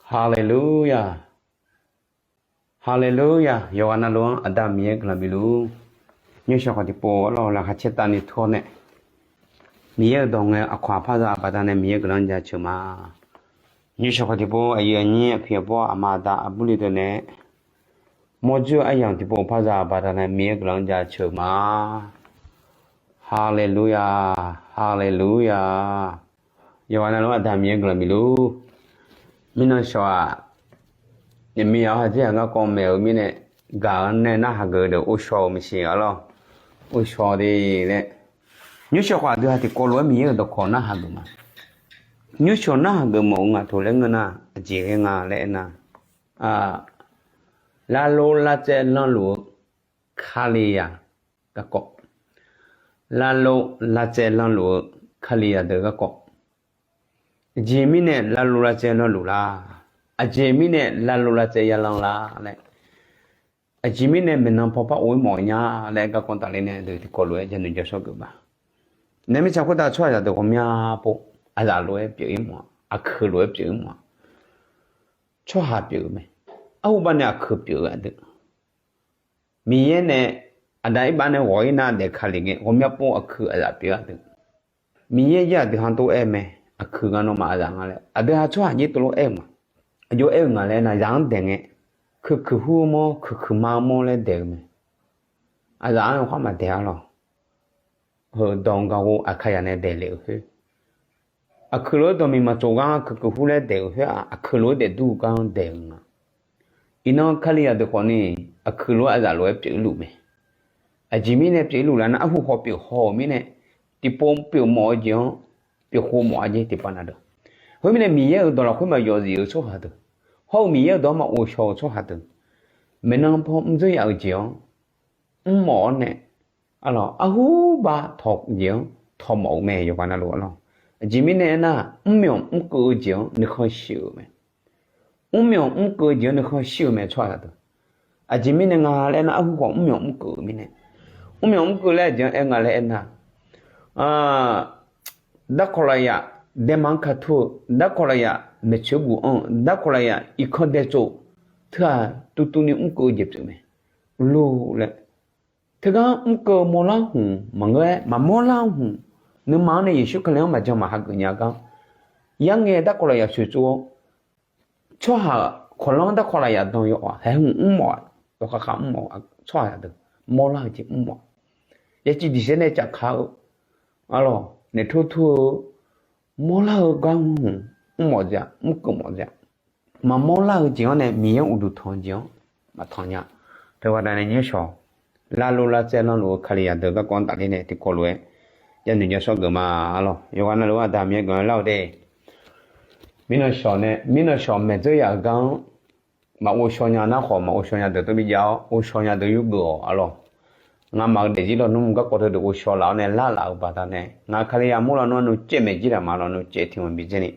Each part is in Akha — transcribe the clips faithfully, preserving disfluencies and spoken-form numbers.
Haleluya. Haleluya. Yawqghaq navluf-anr Aqda Miqyaer guiqlanq bif luf-ur. Nymrshawq khawf tiqpov arlawr, laqkhaq caer tavni tur-awr nae, Miqyaer-euq dawq ngae aqkawq-aq par za-euq baqdanae Miqyaer guiqlanq-anr jaceuq ma. Nymrshawq khawf tiqpov aqyuif aqnyir aqpiq aqbawr aqma aqda aqbur li deuq nae, mawrdzeur aryamq tiqpov par za-euq baqdanae Miqyaer guiqlanq-anr jaceuq ma. Haleluya. Haleluya. Yawqghaq navluf-anr Aqda Miqyaer guiqlanq bif luf-ur. Mirnan shawq-aq, yaqmiq yaq-awr haqdzer yaq garkawv maeq-eu mirnae, gaq-eu nae narhaq geuf deuq ghovshaw-euq maqsiq arlawr. Ghovshaw de laer, nymrshawq khawf aqdui ha tiqkawv lof-aer Miqyaer-euq dawqkawq narhaq geuf ma. Nymrshawq narhaq geuf mawf-eu ngaq toq laer ngeur nar, aqjeq ghae nga laer aernar, lavlov lavtsaev lanluf-eu Kalizaq garkawv, lavlov lavtsaev lanluf-eu Kalizaq deuq garkawv, aqjeq mirnae lavlov lavtsaev lanluf la? Aqjeq mirnae lavlov lavtsaev yalan la laer, aqjeq mirnae maeqnan paw par of-ir mawf nya laer garkawv tafler nae deuq tiqkawv lof-aer janoeq jashawr geuf ma. Naef mirtsaq khoertav tsawrhaqzaq deuq ghawqmya pov aqzaf lof-aer pyeuf-ir mawf-a, aqkeuq lof-aer pyeuf-ir mawf-a. Tsawrhaq pyeuf-eu mae. Arhubav nae aqkeuq pyeuf-eu aqdui, Miqyaer nae aqda irbav nae ghawq-ir nar daef Kali ngae ghawqmya pov aqkeuq aqzaf pyeuf-eu aqdui, Miqyaer jir aqdui ha tov-aer mae. Aqkeuq nga nawmaf aqzaf nga laer aqdui ha tsawrhaq jir tov lof-aer-eu ma. Aqjox aer-eu nga laer nar zaq-anr daeq ngae, keuqkeuq hur-eu mawr keuqkeuq ma-eu mawr laer daeq-eu mae. Aqzaf-anr yawkhar maqdaeq arlawr. Heu dawq-eu gaq ghov Aqkaqyaq nae daeqle-euq khoer, aqkeuq lof-aer dawqmiq maqtsov gar keuqkeuq hur laer daeq-euq khoer-aq, aqkeuq lof-aer daefdur-eu gar daeq-eu nga. Iqnan Kalizaq deuq khawfni, aqkeuq lof-aer aqzaf lof-aer pyeuf-ir luf mae. Aqjeq mirnae pyeuf-ir luf lar nar, arhu haw pyeuf haw-euq mirnae, tiqpov pyeuf mawf-eu jeq-anr pyeuf khov mawf-a jeq tiqpav na deuq. Khoermirnae Miqyaer-euq dawq lafkhoer maqyawf zif-eu tsawrhaq deuq, hawr-eu Miqyaer-euq dawq-anr maqghovshaw-eu tsawrhaq deuq, maeqnan paw mrdzeur yaf-euq jeq-anr mrmawf-awr nae, arlawr, arhubav tawq jeq-anr tawqmawf-eu mae yawqghaq navluf arlawr. Aqjeq mirnae aernar, mrmyawq mrkeuv-eu jeq-anr nuikhanr shir-euq mae. Mrmyawq mrkeuv-eu jeq-anr nuikhanr shir-eu mae tsawrhaq deuq. Aqjeq mirnae nga laer nar, arhu khawf mrmyawq mrkeuv-eu mirnae, mrmyawq mrkeuv laer aqjeq-anr aer nga laer aernar, darkawq lafyaq daema-anr ka tur-eu, darkawq lafyaq maeqtsoeq guv anr-eu, darkawq lafyaq irkanr dae tsov, teu-aq tuvtuvni mrkeuv-eu jeq pyeuf mae. Lor laer, teugar mrkeuv mawrlar hmq maqngeur-aer maqmawrlar hmq, nuima-anr nae Yeqsur Kali-anr maqjan maqhageuf nya gar, yarngae darkawq lafyaq soeqtsov-awr, tsawrhaq kawqlanr darkawq lafyaq dan yaw-aq haeq hmq mrmawf-aq, yawkhav khav mrmawf-aq, tsawrhaq deuq mawrlar-eu jeq mrmawf-aq, yaciv diqsaer nae cafka-eu, arlawr, naeqtor tur-eu, mawrlar-eu gar hmq mrmawf dzae-aq, mrkeuv mawf dzae-aq, maqmawrlar-eu jeq-anr nae Miqyaer-anr uqduq tanq-eu jeq-anr maqtanq nya. Teubaqda nae nymrshawq, lavlov lavtsaev lanluf-eu Kalizaq deuq garkawv-anr tafler nae tiqkawv lof-aer janoeq jashawr geuf ma arlawr. Yawqghaq navluf-anr Aqda Miqyaer guiqlanq lar-eu de. Mirnan shawq nae, mirnan shawq maeqdzeur yaf-euq gar-anr maqghovshaw nya nar khawf, maqghovshaw nya deuq tov bi jav-awr, ghovshaw nya deuq yurgeuf-awq arlawr. Ngamaf-eu daefzir lawnmr garkawv teudeuq ghovshaw laf-awr nae larlaf-euq baqdanae, ngaq Kalizaq mur lawnmr-anr nuicaev maeqjir laf ma lawr, nuicaev tiq ghaq bifdzae ni,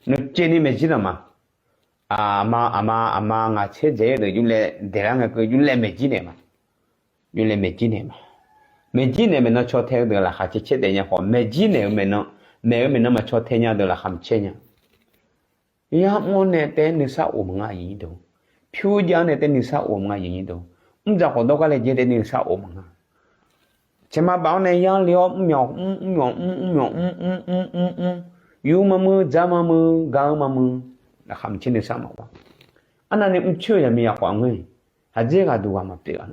nuicaev ni maeqjir laf ma. Aqma aqma aqma ngaq caerdzaeq-eu deuq yurlae daeqlar ngae keuv yurlae maeqjir naeq ma. Yurlae maeqjir naeq ma. Maeqjir naeq maeqnan caw tae-eu deuq laqkhaq caer caer daef nya khawf, maeqjir naeq-eu maeqnan, maeq-eu maeqnan maqcaw tae nya deuq laqkhaq maqcaer nya. Yar mr-anr nae taef-aer nuisar of maqnga aqyuif nyir deuq. Pyur jav-anr nae taef-aer nuisar of maqnga aqyuif nyir deuq. Mrdzaq khawf dawr gar laejae taef-aer nuisar of maqnga. Caeqma baf-awr nae yar le-awr mrmyawq mr, mrmyawq mr, mrmyawq mr, mr, mr, mr, mr, yur maqmuiq, dzar maqmuiq, ga-eu maqmuiq, laqkhaq maqcaer nuisar maqghae. Arnavni mrcoer-eu yaqmiqyaq khawf-aq ngeur-iq, haqdzer ghaqduq ghaq maqpyeuf-a.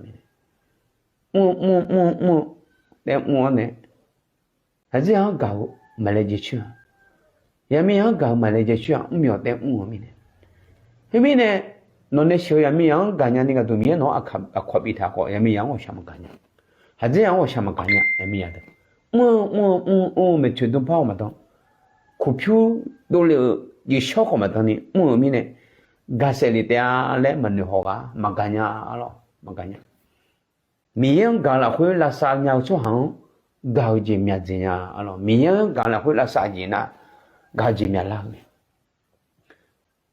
Mr-eu mr-eu mr-eu mr-eu taef-aer mr-awr nae, haqdzer-anr gaq-eu maqlaejae coer-a. Yaqmiqyaq-anr gaq-eu maqlaejae coer-a, mrmyawq taef-aer mr-eu mirnae. Khoermirnae, nawq nae sheuq-eu yaqmiqyaq-anr gaqnya ni gharduq Miqyaer nawq-anr aqkaq aqkawq biftaq khawf, yaqmiqyaq-anr ghawqshaq maqgaq nya. Haqdzer-anr ghawqshaq maqgaq nya, yaqmiqyaq deuq. Mr-eu mr-eu mr-eu mr-eu maeqtsoeq dmrpar-awr maqdan, kuqpyur dovle-euq jeqshawr khawf maqdan ni mr-eu mirnae, gaqsaef lef taef-a laer maqnoeq haw ghaq maqgaq nya arlawr, maqgaq nya. Miqyaer-anr gaq-eu lafkhoer lavsav nya-eu tsawrhaq-anr gaq-eu jeq myaqdzaeq nya arlawr. Miqyaer-anr gaq-eu lafkhoer lavsav jeq nar, gaq-eu jeq myaqlar-eu mae.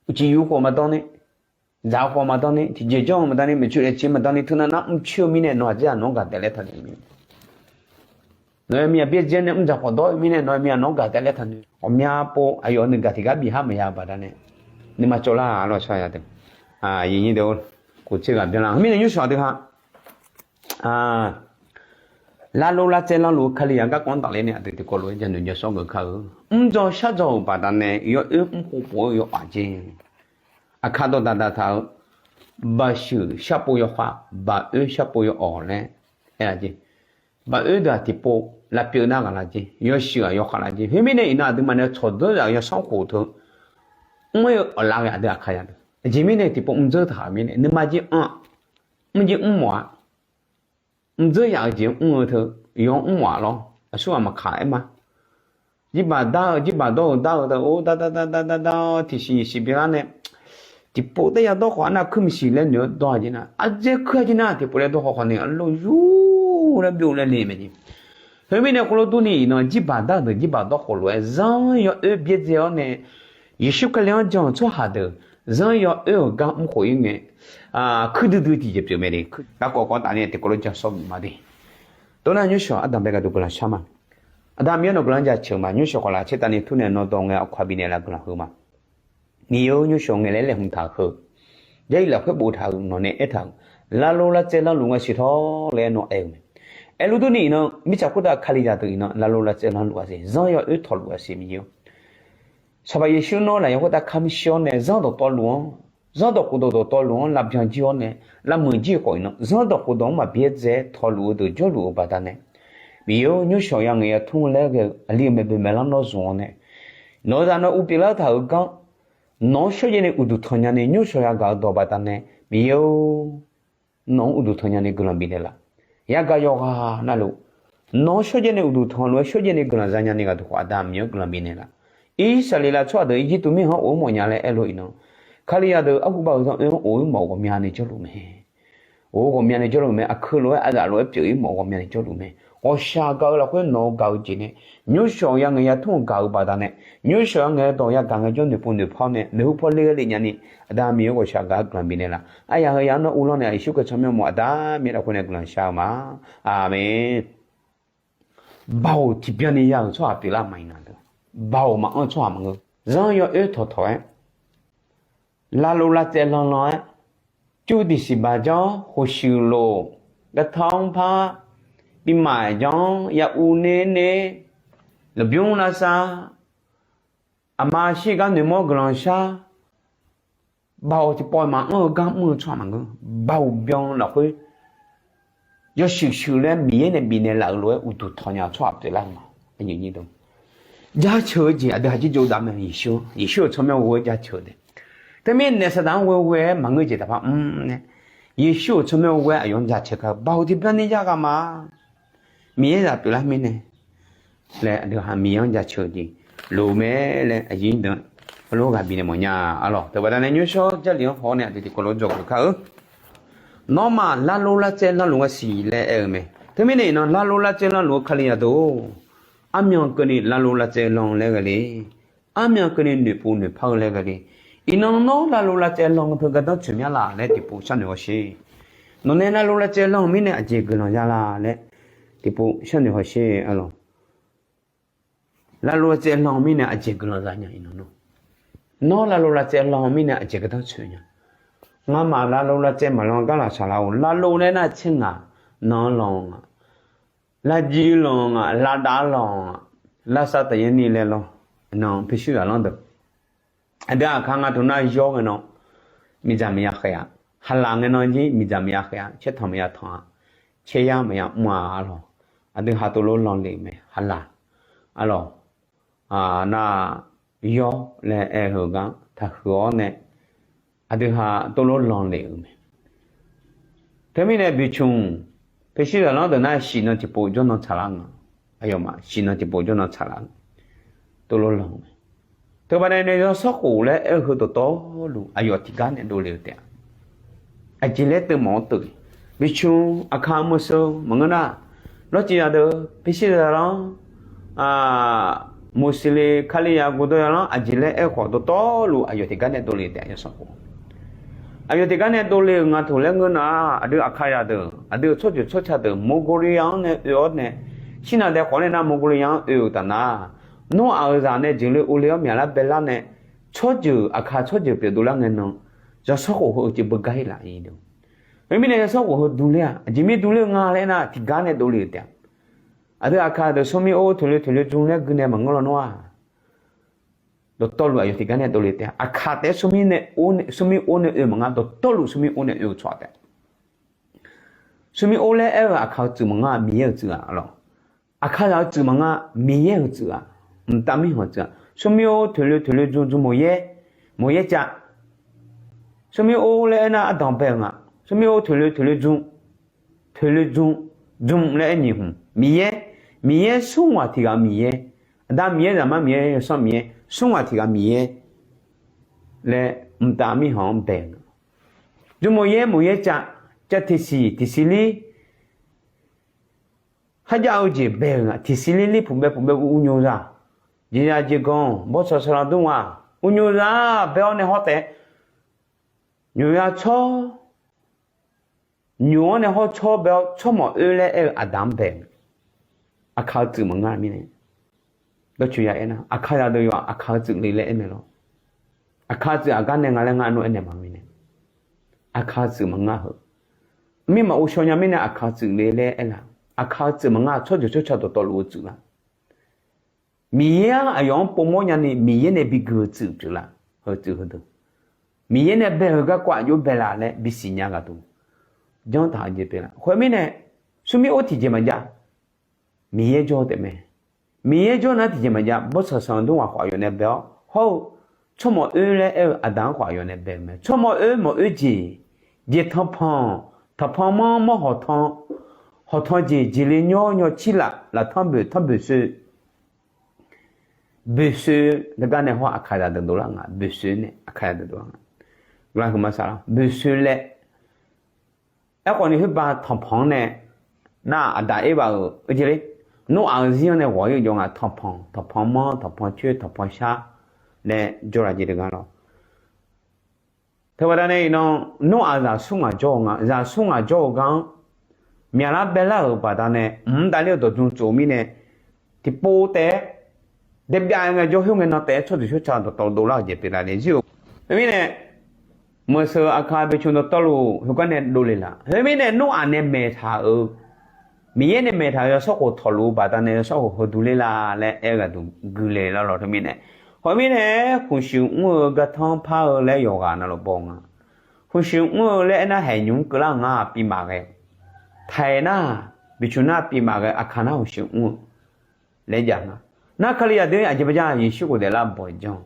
Uqcif yuf khawf maqdan ni, dzaq khawf maqdan ni, tiqjeq janr-eu maqdan ni, maeqtsoeq laeqtsoeq maqdan ni, teunav nar mrcoer-eu mirnae nawq haqdzer-aq nawq-anr gaq taef laer taqnoeq-eu mirnae, nawq-eu yaqmiqyaq byaerdzae nae mrdzaq khawf dawr-eu mirnae nawq-eu yaqmiqyaq nawq-anr gaq taef laer taqnoeq. Ghawqmya pov aqyawf nuigaq tiqgar bif har maqya-eu baqdanae, nuima tsovlar-a lawr shar ya deuq. Aqyuif nyir deuq, kof tser ghaq byanlar. Heumirnae nymrshawq aqdui ha, larlov lavtsaev lanluf-eu Kalizaq garkawv-anr tafler nae aqdui tiqkawv lof-aer janoeq jashawr geuf kar-eu. Mrdzaw shardzaw-euq baqdanae yawoer mrkhof khof-eu yawkhav jeq, aqkar dawqdaq daqtaq-eu, baqshuif sharpov yawkhav, baqoer sharpov yawawq laer aer-a jeq. Baqoer deuq-aq tiqpov lavpyeuf nar ghaq laf jeq, yawshuif-aq yawkhav laf jeq. Khoermirnae iqnan aqduimaf nae tsawqdeurzaq-euq yawsanr khof teu mr-ir-eu awqlav ghae aqdui aqkar ya deuq. Aqjeq mirnae tiqpov mrdzeur taq-euq mirnae nuima jir anr-a, mrjir mrmawf-a. Mrdzeur yaf-euq jeq mr-eu teu yaw mrmawf-a lawr. Aqsurghaq maqkaq-aer ma. Jirbaq dar-eu, jirbaq dawr-eu dar-eu teu, or, dar dar dar dar dar dar-awr tiqsiq nyiqsiq byanlar nae, tiqpov taef ya dawr khawf arnav kuir maqsiq laer noeq-awr dawr-a jeq nar, ardzaer kuir-a jeq nar, tiqpov laer dawr khawf khawf ni arlawr yur laer byov laer le mae jeq. Khoermirnae khoerlof durni iqnan jirbaq dar-eu deuq jirbaq dawr khawf lof-aer zanr yawoer byaerdzae-awr nae, Yeqsur Kali-anr jan-euq tsawrhaq deuq zanr yawoer-euq gar mr khof-ir ngae, kuir duidui tiqjeq pyeuf mae de. Garkawv kawv taf ni tiqkawv lof jashawr bif ma de. Tov nar nymrshawq ardanq bae gharduq guiqlanq shar ma. Aqda Miqyaer nawq guiqlanq jaceuq ma. Nymrshawq khawf laf tser tavni tur nae nawr dawq ngae aqkaq bifnaeq laf guiqlanq heu ma. Miqyaer-or, nymrshawq ngaeq laer laeqhmq taq-eu heu, Jarlif lafkhoer boftaq-euq nawq nae aertaq-euq, larlov lavtsaev lanluf-a siq tawr laer nawr aer-eu mae. Aerluf durni iqnan mirtsaq khoertav Kalizaq deuq iqnan larlov lavtsaev lanluf-a siq, zanr yawoer tawqluf-a siq Miqyaer-or. Sanqpaq Yeqsur nawr lafyaq khoertav kamr shir-awr nae zanrdawq tawvluf-anr, zanrdawq khofdawq dawqtawvluf-anr lavbyan jir-awr nae, lavmeuq jir khawf iqnan zanrdawq khofdawq-anr maqbyaer dzae tawqluf-eu deuq jawrluf-euq baqdanae, Miqyaer-or, nymrshawq ya ngaeq ya tmr-eu laer ghae-eu aqli-euq maeqboeq maeqlanr nawr zmq-awr nae, nawq-eu zaq nae uvpyeuf lar taq-euq gar, nawq-anr shawrjaev nae uqduq tanq nyani nymrshawq ya gaq-eu dawq baqdanae, Miqyaer-or, nawq-anr uqduq tanq nyani guiqlanq bifnaeq laf. Yagaq yawqghaq navluf, nawq-anr shawrjaev nae uqduq tanq lof-aer shawrjaev nae guiqlanq za nyani ghaq dawq khawf Aqda Miqyaer-or guiqlanq bifnaeq laf. Irsaqleqlav tsawrhaq deuq Irjirtuv mirkhanq-anr of-eu mawf nya laer aerlof iqnan, Kalizaq deuq arhu bav-euq zanr oe-anr of-ir mawf-eu ghawqmyani jawrluf mae. Of-eu ghawqmyani jawrluf mae. Aqkeuv lof-aer aqzaf lof-aer pyeuf-ir mawf-eu ghawqmyani jawrluf mae. Ghawqshaq gaq-eu lafkhoer nawq-eu gaq-eu jeq nae, nymrshawq ya ngaeq ya tmr-eu gaq-eu baqdanae, nymrshawq ya ngaeq dawq yagaq ngaejawr noeqpov noeqpar-awr nae noeqhu pawle ghae lef nyani, Aqda Miqyaer-or, ghawqshaq gaq-aer guiqlanq bifnaeq laf. Aryaq heu ya-anr nawr uvlanr nae Yeqsur Kali tsawrmyanr mawf Aqda Miqyaer lafkhoer nae guiqlanq shar-eu ma. Aqmeq. Baoq tiqbyan ni ya-euq tsawrhaq pyeuflar maqir na deuq, baoq maqanr-eu tsawrhaq maqngeur. Zanr yawoer tawqtawq-aer, larlov lavtsaev lanlan-aer, cuv tiqsiq baq janr, khof shuiq lof, gartanr par, bimaf janr, ya uv ner ner, lmqbymr lavsav, aqma shir gar noeqmawr guiqlanq shar, baoq tiqpawf maqanr-eu gar mr-eu tsawrhaq maqngeur. Baoq byan lafkhoer yawshuif shuif laer Miqyaer nae bifnaeq laf-euq lof-aer uqduq tanq nya-eu tsawrhaq pyeuflar-eu ma. Jaceuq-eu jeq aqdui haqjir jov dav mae. Yeqsur-anr, Yeqsur-euq tsawrmyanr ghoe-aer jaceuq-eu taef. Teumirnae saqdaq-anr ghoe ghoe-aer maqngeur jeq taqpar mr nae, Yeqsur-euq tsawrmyanr ghoe-aer aqyawf-anr jaceuq kar-eu baoq tiqbyan ni ya ghaq ma. Miqyaer zaq pyeuflar mirnae laer aqdui ha Miqyaer-anr jaceuq-eu jeq loq mae laer aqyuif deuq heulof ghaq bifnaeq mawf nya. Arlawq teubaqda nae nymrshawr Jarlif-anr haw-awr nae aqdui tiqkawv lof dzawgeuf kar-eu. Nawmaf larlov lavtsaev lanluf-a siq laer aer-eu mae. Teumirnae iqnan larlov lavtsaev lanluf-eu Kalizaq deuq-or, armyan keuvni larlov lavtsaev lan laer ghae le. Armyan keuvni noeqpov noeqpar-eu laer ghae le. Iqnan nawr larlov lavtsaev lan-eu teu gardanr tsoeq mya laf laer tiqpov sharnoeq hawsher. Nawqnae larlov lavtsaev lan-eu mirnae aqjeq guiqlanq ya la laer tiqpov sharnoeq hawsher. Arlawq larlov lavtsaev lan-eu mirnae aqjeq guiqlanq za nya iqnan nawr. Nawr larlov lavtsaev lan-eu mirnae aqjeq gardanr tsoeq nya. Ngamaf larlov lavtsaev maqlan gar laqsaq lar-or, larlov laer nar tser ngaq, nan-anr lan ngaq, lavjir lan ngaq, lavdav lan ngaq, lavsav taqyaer ni laer lawr. Nan pyurshuir zaqlanr deuq, aqdui aqkar nga teu nar yawr ngae nan miqdzaq maqya khaeq-a. Haqlaq ngae nan jir miqdzaq maqya khaeq-a, caertanq maqya tanq-a, caeryar maqya mr-a. Arlawq aqdui ha tov lof lan le-euq mae. Haqlaq, arlawq, nar yawr laer aer-eu gar taqhuiq-awr nae aqdui ha tov lof lan le-euq mae. Teumirnae boeqcmq, pyurshuir zaqlanr deuq nar shiq nan tiqpov jawrnan tsaqlar nga. Aqyawfmaf shiq nan tiqpov jawrnan tsaqlar nga. Tov lof lan-eu mae. Teubaqda nae zanrsanrkhof laer aer-eu heu dawqtawvluf aqyawf tiqgar nae dovle-eu taef-a. Aqjeq laer teumawf-anr teu, boeqcmq aqkar meurseu maqngeur nar, lawrciv zaqdeuq pyurshuir zaqlanr, Moqsiq le Kalizaq guvdawr yalanr aqjeq laer aer-eu khawf dawqtawvluf aqyawf tiqgar nae dovle taef-a zanrsanrkhof. Aqyawf tiqgar nae dovle-euq nga taq laer ngeur nar, aqdui aqkar zaqdeuq, aqdui-euq tsawrjeuq tsawrca deuq Moqgawqliya-anr nae oe-awr nae, shir nav dae khawf nae nar Moqgawqliya-anr oe-euq taf nar, Noraq-euq zaq nae jeqle ovle-awr myaqlar baelar nae, tsawrjeuq, Aqkaq tsawrjeuq pyeuf dovlar ngae nan, yawsanr khof heu uicuiv beugar-ir laf-ir deuq. Khoermirnae yawsanr khof heu durler-aq, aqjeq mir durler-eu nga laer aernar, tiqgar nae dovle-euq taef-a. Aqdui Aqkaq deuq smrmir or toeqle toeqle dzm laer gui nae maqngeur lawnmr-aq, dawqtawvluf aqyawf tiqgar nae dovle taef-a. Aqkaq taef-aer smrmir or nae oe maqnga, dawqtawvluf smrmir or nae oe-eu tsawrhaq taef-a. Smrmir or laer aer-eu Aqkaq-eu tsuif maqnga, Miqyaer-euq tsuif-aq lawq. Aqkaqzaq-eu tsuif maqnga, Miqyaer-euq tsuif-aq, mqtav mirkhanq-eu tsuif-aq. Smrmir or toeqle toeqle dzm dzm mawqyaer, mawqyaer cav. Smrmir or laer aernar ardanq bae-eu nga. Smrmir or toeqle toeqle dzm, toeqle dzm, dzm laer aer nyiq hmq Miqyaer, Miqyaer smr ghaq tiq ghaq-eu Miqyaer, Aqda Miqyaer, Zaqmar Miqyaer, Yawsanr Miqyaer, smr ghaq tiq ghaq Miqyaer laer mqtav mirkhanq-anr bae-eu nga. Dzm mawqyaer, mawqyaer cav, cav tiqsiq, tiqsiq lir, kharjav-eu jeq bae-eu nga. Tiqsiq lir lir puq bae puq bae uv nymr zaq, jeqzaq jeqganq bawrtsanq sanqlanq dmr ghaq uv nymr zaq bae-awr nae hawr taef, nymq ya tsawr, nymq-anr nae hawr tsawr bae-awr tsawrmawq oer laer aer-eu Aqda-anr bae-eu. Aqkaq-eu tsuif maqnga mirnae, dawrcoeni aernar, Aqkaqzaq deuq yawf-aq Aqkaq-eu tsuif le laer aer mae lawr. Aqkaq-eu tsuif aqgar nae nga laer ngar nar aernaeq ma mirnae, Aqkaq-eu tsuif maqnga heu, mirmaf ghovshaw nya mirnae Aqkaq-eu tsuif le laer aer la. Aqkaq-eu tsuif maqnga, tsawrjeuq tsawrca dawqtawvluf-eu tsuif la. Miqyaer-anr aqyawf-anr povmawr nyani Miqyaer nae bigui-eu tsuif pyeuflar, heu tsuif heudeuq, Miqyaer nae bae-eu garkawv aqjox bae la laer bisiq nya ghaq duq janr taq-eu jeq pyeuflar. Khoermirnae, smrmir or tiqjeq maqjav, Miqyaer jawr-eu taef mae. Miqyaer jawr nar tiqjeq maqjav, bawrtsanq sanqlanq dmr ghaq khawf aqyawf nae bae-awr hawr-eu, tsawrmawq oer laer aer-eu Aqda-anr khawf aqyawf nae bae-eu mae. Tsawrmawq oer mawq oer jeq, jeq tanqpanq, tanqpanq manr manr hawqtanq, hawqtanq jeq, jeq le nymr nymr cirlaf, laftanr boeq tanr boeqsoe, boeqsoe, gargar nae hawr Aqkaqzaq deuq dovlar nga, boeqsoe nae Aqkaqzaq deuq dovlar nga. Gaqlaq huiqma saqlar boeqsoe laer Aerkhawf ni khoerba tanqpanq-anr nae, nar Aqda Erbav-euq jeq le, Noraq-eu zir-anr nae ghawq-ir-eu jawr nga, tanqpanq, tanqpanq manr, tanqpanq coer, tanqpanq shar laer jawr laf jeq deuq nga lawr. Teubaqda nae iqnan, Noraq zaqsur ngaq jawr-eu nga, zaqsur ngaq jawr-eu gar-anr myaqlar baelar-euq baqdanae mq-anr davler-eu dawqdm tsof-eu mirnae, tiqpov taef-aer daebyav ngae jawr khoer ngae nan taef-aer tsawrjeuq tsawrca dawqtawv dovlar-eu jeq pyeuflar nae zir-eu. Khoermirnae, meuqseuq Aqkaq bicmq dawqtawvluf heugar nae dovle laf. Khoermirnae Noraq nae maeqtaq-euq, Miqyaer nae maeqtaq-euq yawsanr khof tawqluf-eu baqdanae yawsanr khof heu durler la laer aer-eu ghaq duq guiqle lar lawr teumirnae. Khoermirnae, khmqshuif mr-eu gartanr par-eu laer yawqghaq navluf baw nga. Khmqshuif mr-eu laer aernar haeq nymq-mr keuvlar nga, bimaf ghae. Taiq nar, bicmq nar bimaf ghae, Aqkaq nar khmqshuif mr-eu laer jav nga. Nar Kalizaq deuq aqjeq baqja Yeqsur ghofdaef lar bawq janr.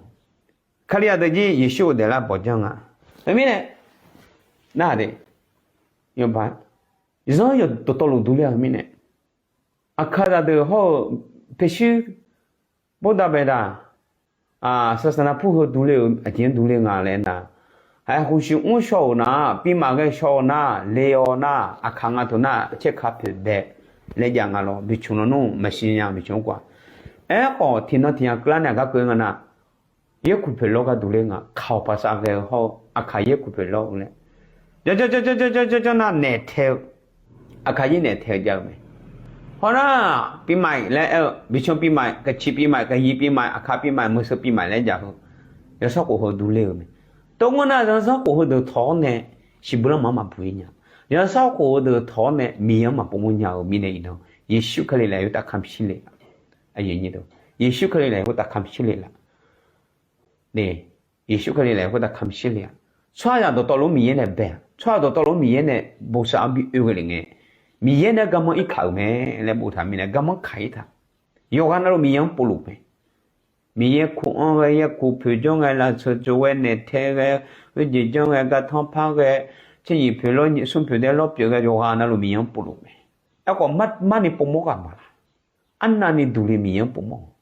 Kalizaq deuq jir Yeqsur ghofdaef lar bawq janr nga. Khoermirnae, nar-aq de, yawba, zanr yawq dawqtawvluf durler-eu mirnae, Aqkaqzaq deuq hawr-eu paershuir bawrdav baeqdaq, saqsaqnav pur heu durler-eu aqjeq-anr durler nga laer nar, haiq khmqshuif mr shaw-euq nar, bimaf ghae shaw-eu nar, le-awr nar, Aqkaq nga teu nar caerka poeq bae laer jav nga lawr, bicmq lawnmr maqsiq nya bicmq-anr kawv-a. Aerkhawf tiqnan tiqnya keuvlar nae aqgar keuv nga nar, yaerkuq poeq lawr gar durler nga, kaq-awq paqsav ghae-eu hawr-eu Aqkaq yaerkuq poeq lawr-eu laer, janr janr janr janr janr janr janr nar naeq tae-eu, Aqkaq yaer naeq tae-eu jav-eu mae. Hawr nar, bimaf laer aer-eu, bicmq bimaf, kaqciq bimaf, kaqyiq bimaf, Aqkaq bimaf, meuqseuq bimaf laer jav-eu, yawsanr khof heu durler-eu mae. Tov ngeur nar zanrsanrkhof heudeuq tawq-awr nae siqbuir lanrma-anr maqbuq-ir nya. Zanrsanrkhof heudeuq tawq-awr nae Miqyaer-anr maqpov mawr nya-euq mirnae iqnan, Yeqsur Kali lafyaq khoertav kamq shir le-a. Yeqsur Kali lafyaq khoertav kamq shir le-a. Yeqsur Kali lafyaq khoertav kamq shir le-a. Tsawrhaqzaq dawqtawvluf-anr Miqyaer nae bae-a. Tsawrhaq dawqtawvluf-anr Miqyaer nae bosav-anr bi oe ghae lef ngae, Miqyaer nae garmanr irkaq-euq mae laer boftaq mirnae garmanr kaq-ir taq. Yawqghaq navluf Miqyaer-anr povluf mae. Miqyaer kuq-anr ghae, yaerkuq poeq janr ghae, lafseuq tsov ghae, naeq tae ghae, oerjeq janr ghae, gartanr par ghae, tseryiq poeq lawr smr poeq dae lawr pyeuf ghae, yawqghaq navluf Miqyaer-anr povluf mae. Aerkhawf marni povmawr ghaq maqlaq. Arnavni duq le Miqyaer-anr povmawr-awq.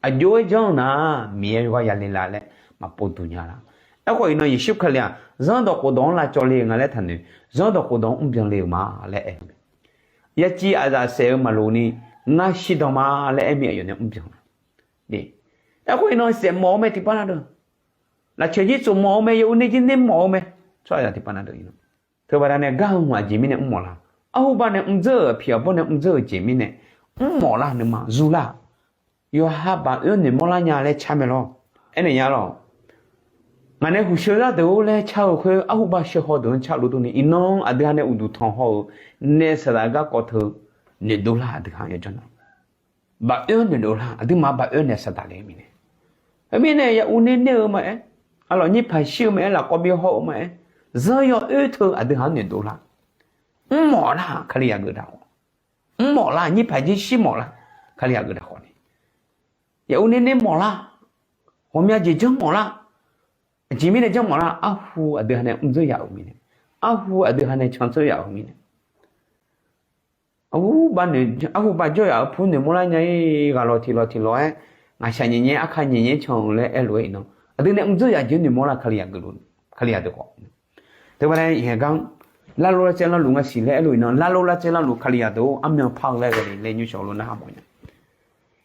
Aqjox-aer janr-eu nar, Miqyaer yawqghaq yale la laer maqpov duq nya la. Aerkhawf iqnan Yeqsur Kali-aq zanrdawq khofdawq-anr lavcawv le-eu nga laer taqnoeq, zanrdawq khofdawq-anr mrbyan le-euq ma laer aer-eu mae. Yaciv aqzaf saef-eu maqloq ni, ngar shirdan ma laer aer mir aqyawf nae mrbyan la. Aerkhawf iqnan saef mawf-eu mae tiqpav nar deuq, lafcaeq jir tsof mawf-eu mae, yawuv ner jir ner mawf-eu mae, tsawrhaqzaq tiqpav nar deuq iqnan. Teubaqda nae gar-eu hmq aqjeq mirnae mrmawf lar. Arhuba nae mrdzeur-euq, aqpiq aqbawr nae mrdzeur-euq jeq mirnae mrmawf lar, nuima zur lar. Yawqha baq oer noeqmawr lar nya laer car mae lawr. Aernaeq nya lawr. Ngaq nae huqsheu zar deuq-or laer car-eu khoer, arhuba sheuhaw deuq-anr carluf durni, iqnan aqdui ha nae uqduq tanq haw-euq naef saqdaq garkawv teu noeqdov lar aqdui ha yajawr na. Baq oer-anr noeqdov lar, aqduimaf baq oer naef saqdaq le-eu mirnae. Khoermirnae yaur nae nae-eu maqaer, arlawq nyirpaq shir-eu maqaer, lafkawv bi haw-eu maqaer, zanr yawoer teu aqdui ha-anr noeqdov lar. Mrmawf lar, Kalizaq geuf daq khawf. Mrmawf lar, nyirpaq jir shir mawf lar, Kalizaq geuf daq khawf ni. Yaur nae nae mawf lar, ghawqmya jeq janr mawf lar. Aqjeq mirnae janr mawf lar, arhu aqdui ha nae mrdzeur yaf-euq mirnae, arhu aqdui ha nae candzeur yaf-euq mirnae. Arhuba jawr yaf-euq pur noeqmawr lar nya-ir, ghaq lawq tiq lawq tiq lawq-aer, ngaqshaq nyaef nyaef-aer, arka nyaef nyaef-aer can-eu laer aerlof-aer iqnan, aqdui nae mrdzeur yaf jeq noeqmawr lar, Kalizaq geuf, Kalizaq deuq khawf. Teubaqda yaeq gar, lavlov lavtsaev lanluf ngaq siq laer aerlof iqnan, lavlov lavtsaev lanluf Kalizaq deuq-or, armyan par-eu laer ghae le laer nymrshawq lof narhaq mawf nya.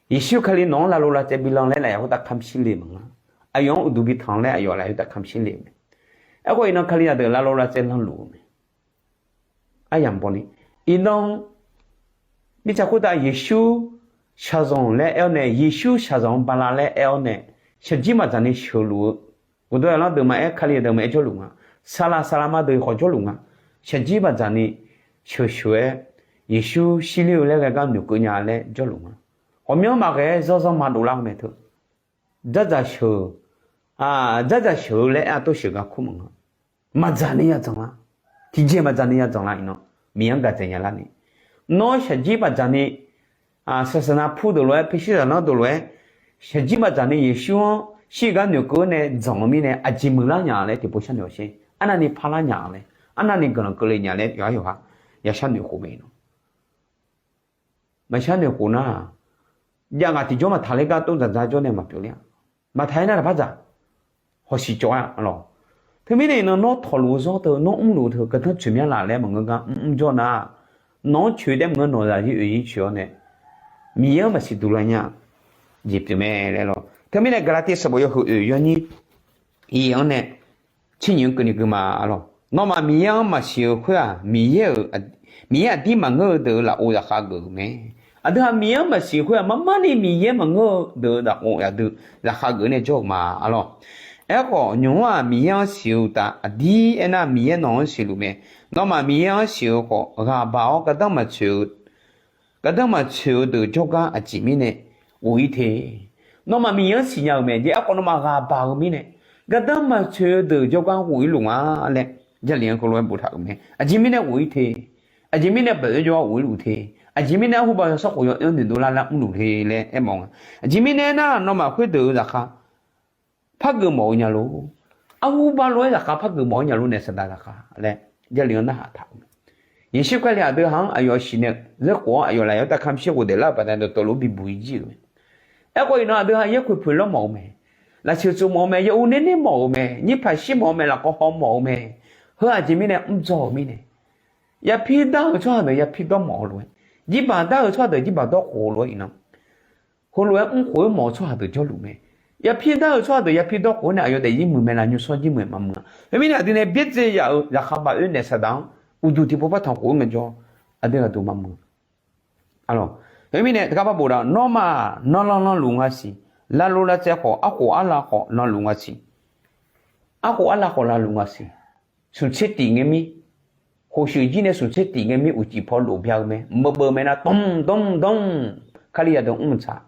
Yeqsur Kali nawq-anr lavlov lavtsaev bi lan laer lafyaq khoertav kamq shir le maqngeur. Aqyawf-anr uqduq bi tanq laer aqyawf lafyaq khoertav kamq shir le-eu mae. Aerkhawf iqnan Kalizaq deuq lavlov lavtsaev lanluf-eu mae. Aryamq bawni, iqnan mirtsaq khoertav Yeqsur shaqzanq laer aer-awr nae, Yeqsur shaqzanq-anr bala laer aer-awr nae, shaqjir maqdzaq ni sheuqluf-eu, uqduq aqlanr deuq maqaer, Kalizaq deuq maqaer jawrluf nga. Saqlaq saqlaq ma deuq khawf jawrluf nga. Shaqjir maqdzaq ni sheuqsheuq-aer, Yeqsur shirler-eu laer ghae gar noeqkeuv nya laer jawrluf nga. Ghawqmyanr maqghae-aer zanrzanr maqdov lar-eu mae teu. Dzardzaq sheuq, dzardzaq sheuq-eu laer aer-a tov sheuq gar kur maqngeur. Maqdzaq ni yadzanq lar. Tiqjeq maqdzaq ni yadzanq lar iqnan, Miqyaer-anr gaq dzaeq nya larni. Nawr shaqjir maqdzaq ni, saqsaqnav pur deuq lof-aer, paershuir zaqlanr deuq lof-aer, shaqjir maqdzaq ni Yeqsur-anr shir gar noeqkeuv-awr nae dzanq-eu mirnae aqjeq muiqlar nya laer tiqpov sharnoeq-awq sher. Arnavni parlar nya laer, arnavni guiqlanq keuvle nya laer yawqhar yawqha ya sharnoeq khof mae iqnan. Maqshar noeqkhof nar, jav ngaq tiqjawr maqtaq ler gar tov dzaqdzaq jawr nae maqpyeuf ler-a. Maqtaq-aer nar taqpar dzaq. Hawsiq cawv-aer arlawq. Teumirnae iqnan nawr tawqluf-eu zawr teu, nawr mrluf-eu teu, gardanr tsoeq myanr laf laer maqngeur gar mr mr jawr nar, nawq-anr coeq daef maqngeur nawq zaqzir oeq-ir coeq-awr nae, Miqyaer-anr maqsiq duq lar nya-a. Jeq pyeuf mae laer lawq. Teumirnae Gaqlaqtiv sanqbof yawhuiq oeq yawnyir, iq-anr nae tser nyiq-anr keuvni gui ma arlawq. Nawmaf Miqyaer-anr maqsiq-eu khoer-aq, Miqyaer-euq, Miqyaer aqdir maqngeur-eu deuq-euq lafov zaqkhav geuf-euq mae. Aqdui-aq Miqyaer-anr maqsiq khoer-aq, marmarni Miqyaer maqngeur-eu deuq-euq lafov aqdui zaqkhav geuf nae jawr-euq ma arlawq. Aerkhawf nymq-mr-aq Miqyaer-anr siq-eu uqtaf aqdir aernar, Miqyaer nawq-anr siqluf mae. Nawmaf Miqyaer-anr siq-eu khawf, ghaq baq-awr gardanr maqtsoeq-eu gardanr maqtsoeq-eu deuq jawrgar aqjeq mirnae ghof-ir te. Nawmaf Miqyaer-anr siqnya-euq mae jeq aerkhawf nawmaf ghaq baq-eu mirnae, gardanr maqtsoeq-eu deuq jawrgar ghof-ir luf nga laer Jarlif-anr heulof-aer boftaq-euq mae. Aqjeq mirnae ghof-ir te. Aqjeq mirnae baoq-aer jawrgar ghof-ir luf te. Aqjeq mirnae arhuba yawsanr khof yawoer-anr noeqdov lar lar mrluf le laer aermawf nga. Aqjeq mirnae aernar, nawmaf khoerdeuq-euq zaqkhav par geufmawf-eu nya lor. Arhuba lof-aer zaqkhav par geufmawf-eu nya lor nae saqdaq zaqkhav laer Jarlif-anr narhaq taq-euq mae. Yeqsur Kali aqdui ha-anr aqyawf siqnaeq zeur khof-anr aqyawf laf yawtav kamq shir khof daeflar-euq baqdanae dawqtawvluf-anr bibuq-ir jir-euq mae. Aerkhawf iqnan aqdui ha yaerkhoeq poeq lawr mawf-eu mae. Lafseuq tsov mawf-eu mae. Yaur nae nae mawf-eu mae. Nyirpaq shir mawf-eu mae. Lafkawv haw mawf-eu mae. Heu aqjeq mirnae mrdzaw-euq mirnae, yapir dar-euq tsawrhaq deuq yapir dawr mawf-eu lof-aer, jirbaq dar-euq tsawrhaq deuq jirbaq dawr khof-eu lof-aer iqnan, heulof-aer mrkhof-aer mawf-eu tsawrhaq deuq jawrluf mae. Yapir dar-euq tsawrhaq deuq yapir dawr khof-aer nae aqyawf daefzir muiq mae laf nymrsanr jir muiq-aer maqmuiq-a. Khoermirnae aqdui nae byaerdzae yaf-euq zaqkhav baq oer naeq saqdaq-anr uqduq tiqpov par tanq khof-aer ngaejawr, aqdui ghaqduq maqmuiq. Khoermirnae teugar par bof da, nawmaf nanrlanr lanrluf nga siq. Lavlov lavtsaev khawf, arkhof arlav khawf lanrluf nga siq. Arkhof arlav khawf lavluf nga siq. Smqtser tif ngae mir, khof shuif jir nae smqtser tif ngae mir uqcif paw lof bya-eu mae. Meuq beuv mae nar, dmr dmr dmr, Kalizaq deuq mr maqtsaq.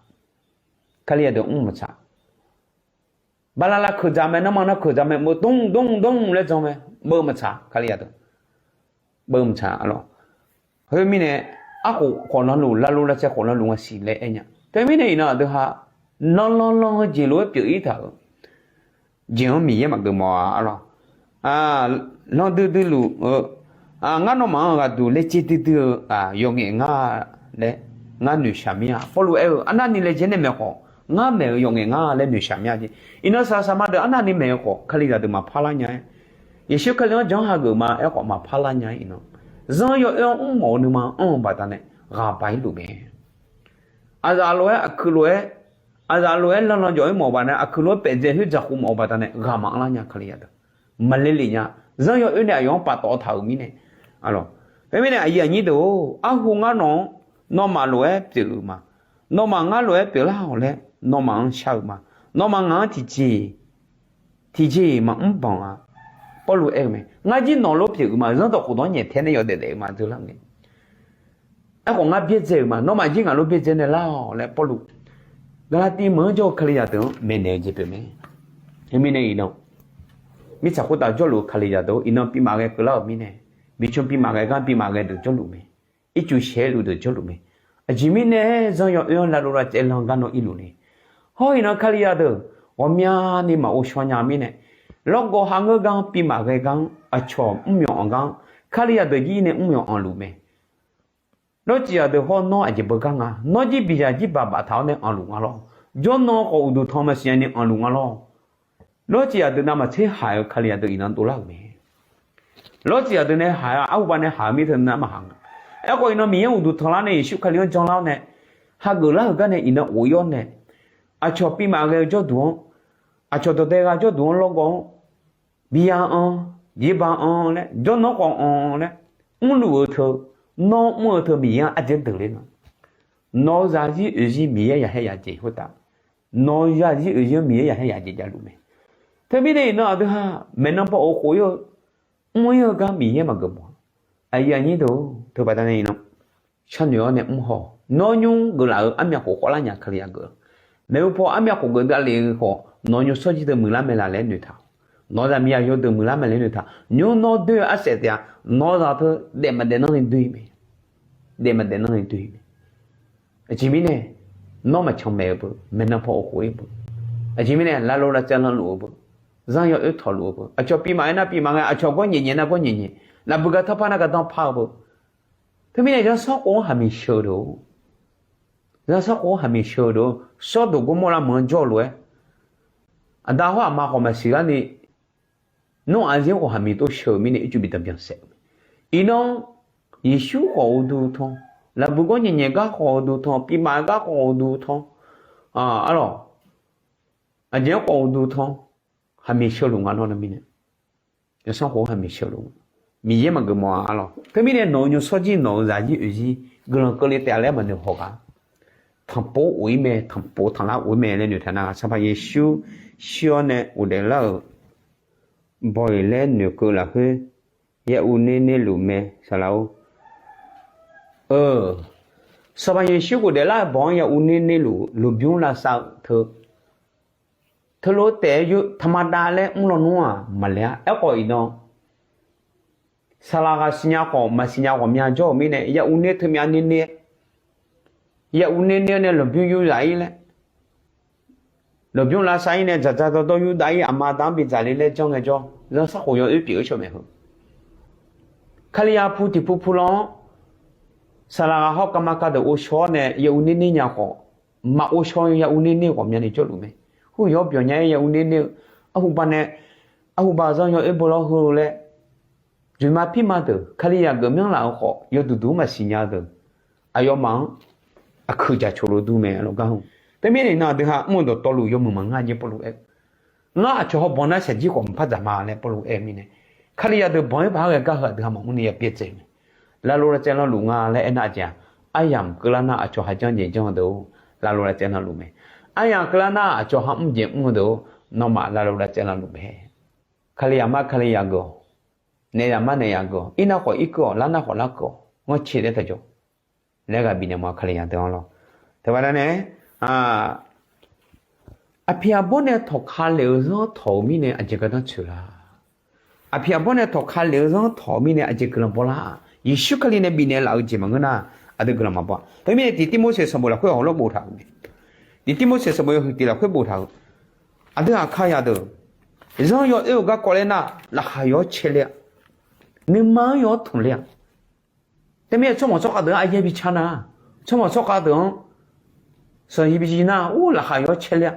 Kalizaq deuq mr maqtsaq. Bala lav keuq dzaq mae, nanrma nar keuq dzaq mae, meuq dmr dmr dmr laer jan mae. Beuv maqtsaq, Kalizaq deuq beuv maqtsaq arlawq. Khoermirnae, arkhof khawf lanrluf, lavlov lavtsaev khawf lanrluf nga siq laer aer nya. Teumirnae iqnan aqdui ha nanrlanr lanr-eu jeq lof-aer pyeuf-ir taq-euq jeq-anr Miqyaer maqgeuf mawf-a arlawq. Lanr duidui luf-eu, ngar nawmaf-anr ghaqduq laejae duidui-eu yawf ngaef nga laer ngar noeqshaq mir-a. Pawrluv aer-eu, arnavni laejae nae maeq khawf, ngar maeq-euq yawf ngaef nga laer noeqshaq mir-a jeq. Iqnan saqsaq ma deuq arnavni maeq-eu khawf, Kalizaq deuq maqpar lar nya-aer, Yeqsur Kali-anr jan hageuf ma aerkhawf maqpar lar nya-aer iqnan, zanr yawoer-anr mr mawf-eu nuima anr-eu baqdanae ghaq baq-ir luf mae. Aqzaf lof-aer aqkuiq lof-aer, aqzaf lof-aer lanlan jawf-ir mawf-eu baqdanae, aqkuiq lof-aer paefdzae khoer dzaq khof mawf-eu baqdanae ghaq maqanr lar nya, Kalizaq deuq maqle lef nya. Zanr yawoer nae aqyawf-anr paftawf taq-euq mirnae, arlawq. Khoermirnae aqyuif aqnyir deuq-or, arhu ngar nawq-anr nawmaf lof-aer pyeuf-euq ma. Nawmaf ngar lof-aer pyeuflar-awq laer nawmaf-anr shar-euq ma. Nawmaf ngaq-anr tiqjeq tiqjeq-iq maqmr banq-a. Pawrluv aer-eu mae, ngar jir nawq lof pyeuf-euq ma, zanrdawq khofdawq-anr nyaeftae nae yawdaef daef-eu ma dzeurlar-eu mae. Aerkhawf ngar byaerdzae-euq ma, nawmaf jir ngaq lof byaerdzae naeqlar-awq laer Pawrluv Gaqlaqtiv meuq-anr jawr-eu Kalizaq deuq-anr maeqnaeq-eu jeq pyeuf mae. Teumirnae iqnan mirtsaq khoertav jawrluf-eu Kalizaq deuq-or, iqnan pivmaf ghae keuvlar-euq mirnae, miqcmq pivmaf ghae gar pivmaf ghae deuq jawrluf mae. Ircuf shaeq-aer luf deuq jawrluf mae. Aqjeq mirnae zanr yawoer-anr lavlov lavtsaev lan gar nawr irluf le. Hawr iqnan Kalizaq deuq ghawqmyani maqghov shaw nya-eu mirnae, lawrgawv ha ngeur gar-anr pivmaf ghae gar-anr aqcawq mrmyawf anq gar-anr Kalizaq deuq jir nae mrmyawf anqluf mae. Lawrcif zaqdeuq hawr nawr aqjeq beugar nga, nawr jir biqzaq jir baq baftaq-awr nae anqluf nga lawr. Jawrnan khawf uqduq tan maqsiq nya ni anqluf nga lawr. Lawrcif zaqdeuq navmaqtser haiq-eu Kalizaq deuq iqnan dovlar-euq mae. Lawrcif zaqdeuq nae haiq-a, arhuba nae haiq-eu mirteu navmaqhaq nga. Aerkhawf iqnan Miqyaer uqduq tanqlar nae Yeqsur Kali-anr janlar-awr nae, hageuf lar-euq gar nae iqnan of-ir-awr nae, aqcawq pivmaf ghae-eu jawrduq-anr, aqcawq dawqdae gha jawrduq-anr lawrgawv-anr, biya anr, jeqba anr laer, jawrnan khawf anr laer, mrluf-eu teu, nawr mr-eu teu Miqyaer-anr ardzaer deuq ler nga. Nawq-eu zaqzir oeqzir Miqyaer yaqhaer yaqjeq khoertav, nawq-eu zaqzir oeqzir-anr Miqyaer yaqhaer yaqjeq javluf mae. Teumirnae iqnan aqdui ha maeqnan baw-euq khof-ir-eu, mr-ir-eu gar Miqyaer maqgeuf mawf-a. Aqyuif aqnyir deuq-or, teubaqda nae iqnan sharnoeq-awr nae mr haw. Nawr nymr geuflaf-euq armyav khof khawvlar nya Kalizaq geuf. Maeqhu paw armyav khof geuf davlef-eu khawf nawq-eu nymr shawrjir deuq muiqlar mae laf laer noeqtaq. Nawq-eu zaqmiq aqyawf deuq muiqlar mae laer noeqtaq. Nymr nawr doer-eu arsaef taef-a, nawq-eu zaq teu daef maqdaef nanr ni doe-ir mae. Daef maqdaef nanr ni doe-ir mae. Aqjeq mirnae nawr maqcan maeq-eu beu, maeqnan paw-euq khof-ir beu. Aqjeq mirnae lavlov lavtsaev lanluf-eu beu, zanr yawoer tawqluf-eu beu, aqcawq pivmaf-aer nar pivmaf ngae, aqcawq gawr nyaef nyaef nar gawr nyaef nyaef, lafbui gar tanrpar nar gardanr par-eu beu. Teumirnae zanrsanrkhof-anr haqmiq sheu-eu deuq-or, zanrsanrkhof-anr haqmiq sheu-eu deuq-or, Sawrdoq Gawrmawrlav meuq-anr jawr-eu lof-aer, aqda hawr aqma khawf maqsiq gar ni, nawr aqzir khawf haqmiq tov sheu-euq mirnae ircuf bi danqbyan saef-eu mae. Iqnan Yeqsur khawf uqduq tan, lafbui gawr nyaef nyaef gar khawf uqduq tan, pivmaf gar khawf uqduq tan, arlawq, aqjeq-anr khawf uqduq tan, haqmiq sheu luf nga nawr nar mirnae, zanrsanrkhof-anr haqmiq sheu luf, Miqyaer maqgeuf mawf-a arlawq. Teumirnae nawq-eu nymr shawrjir nawq-eu zaqzir oeqzir guiqlanq keuvle taef-a laer maqnoeq haw gaq. Tanqpov of-ir mae, tanqpov tanqlar of-ir mae laer noeqtaq nar, Sanqpaq Yeqsur shir-awr nae ghofdaef lar-euq baw-iq laer noeqkeuv lafkhoer ya uv ner ner luf mae saqlaq-or. Sanqpaq Yeqsur ghofdaef lar-euq baw-anr ya uv ner ner luf lmqbymr lavsav-eu teu, teulof taef-aer yur taqmadav laer mr lawnmr-aq maqle-a. Aerkhawf iqnan saqlaq ghaq siqnya khawf maqsiqnya ghawqmya jawr-euq mirnae ya uv ner teumyav ner ner, ya uv ner ner-awr nae lmqbymr yur zaf-ir laer, lmqbymr lavsav-ir nae dzaqdzaq dawrdawr yurdav-ir aqma da-anr bidzaq le laer janr ngaejawr, zanrsanrkhof yawoer pyeuf-eu shawr maeq heu. Kalizaq pu tiq pu pu lan-anr saqlaq ghaq hawr kavma ka deuq ghovshaw-awr nae ya uv ner ner nya khawf, maqghovshaw ya uv ner ner ghawqmyani jawrluf mae. Hur yawr byawq nya-aer ya uv ner ner-eu arhuba nae, arhuba zanr yawoer bo lawr heu laer, dzoeqma pirma deuq Kalizaq geuf myanr laf-eu khawf yawduq duq-anr maqsiq nya-eu deuq, aqyawfmaf-anr aqkeuq jaqcoq lof dur mae lawr gar hu. Teumirnae iqnan aqdui ha mr-eu dawqtawvluf yawmuiq maqngeur-a jeq Pawrluv aer-eu, ngar aqcawq hawbanq nar shaqjir khawf maqpar dzaq ma laer Pawrluv aer-eu mirnae, Kalizaq deuq banq-ir paq-aer ghae gar heu aqdui ha maqmr ni ya byaerdzae-eu mae. Lavlov lavtsaev lanluf nga laer aernar aqjeq-aq, aryamq keuvlar nar aqcawq haqjanr jeq janr-eu deuq-or, lavlov lavtsaev lanluf mae. Aryamq keuvlar nar aqcawq hamr jeq mr-eu deuq-or, nawmaf lavlov lavtsaev lanluf mae. Kalizaq mar Kalizaq geuf-awq, naef zaq mar naef zaq geuf-awq, ir nar khawf ir keuv-awq, lar nar khawf lar keuv-awq, ngar cae laer taqjawr laer ghaq bifnaeq ma Kalizaq deuq-anr lawr. Teubaqda nae aqpiq aqbawr nae tawqka lef-eu zanr tawq-euq mirnae aqjeq gardanr tsoeq la? Aqpiq aqbawr nae tawqka lef-eu zanr tawq-euq mirnae aqjeq guiqlanq baw lar? Yeqsur Kali nae bifnaeq laf-eu jeq maqngeur nar, aqdui guiqlanq maqbaw. Teumirnae tiq Tirmorseq sanqbof lafkhoer hawq lawr boftaq-euq mae. Tiq Tirmorseq sanqbof yawhuiq tiq lafkhoer boftaq-euq, aqdui aqkar yadeuq, zanr yawoer-eu garkawv laer nar, laqkhaq yaw-awr cae le-a, nuima-anr yaw-awr tanq le-a. Teumirnae tsawrmawq tsawrkhav deuq-anr aryaer bi car nar, tsawrmawq tsawrkhav deuq-anr sanqyiq bi jiv nar, ur laqkhaq yaw-awr cae le-a.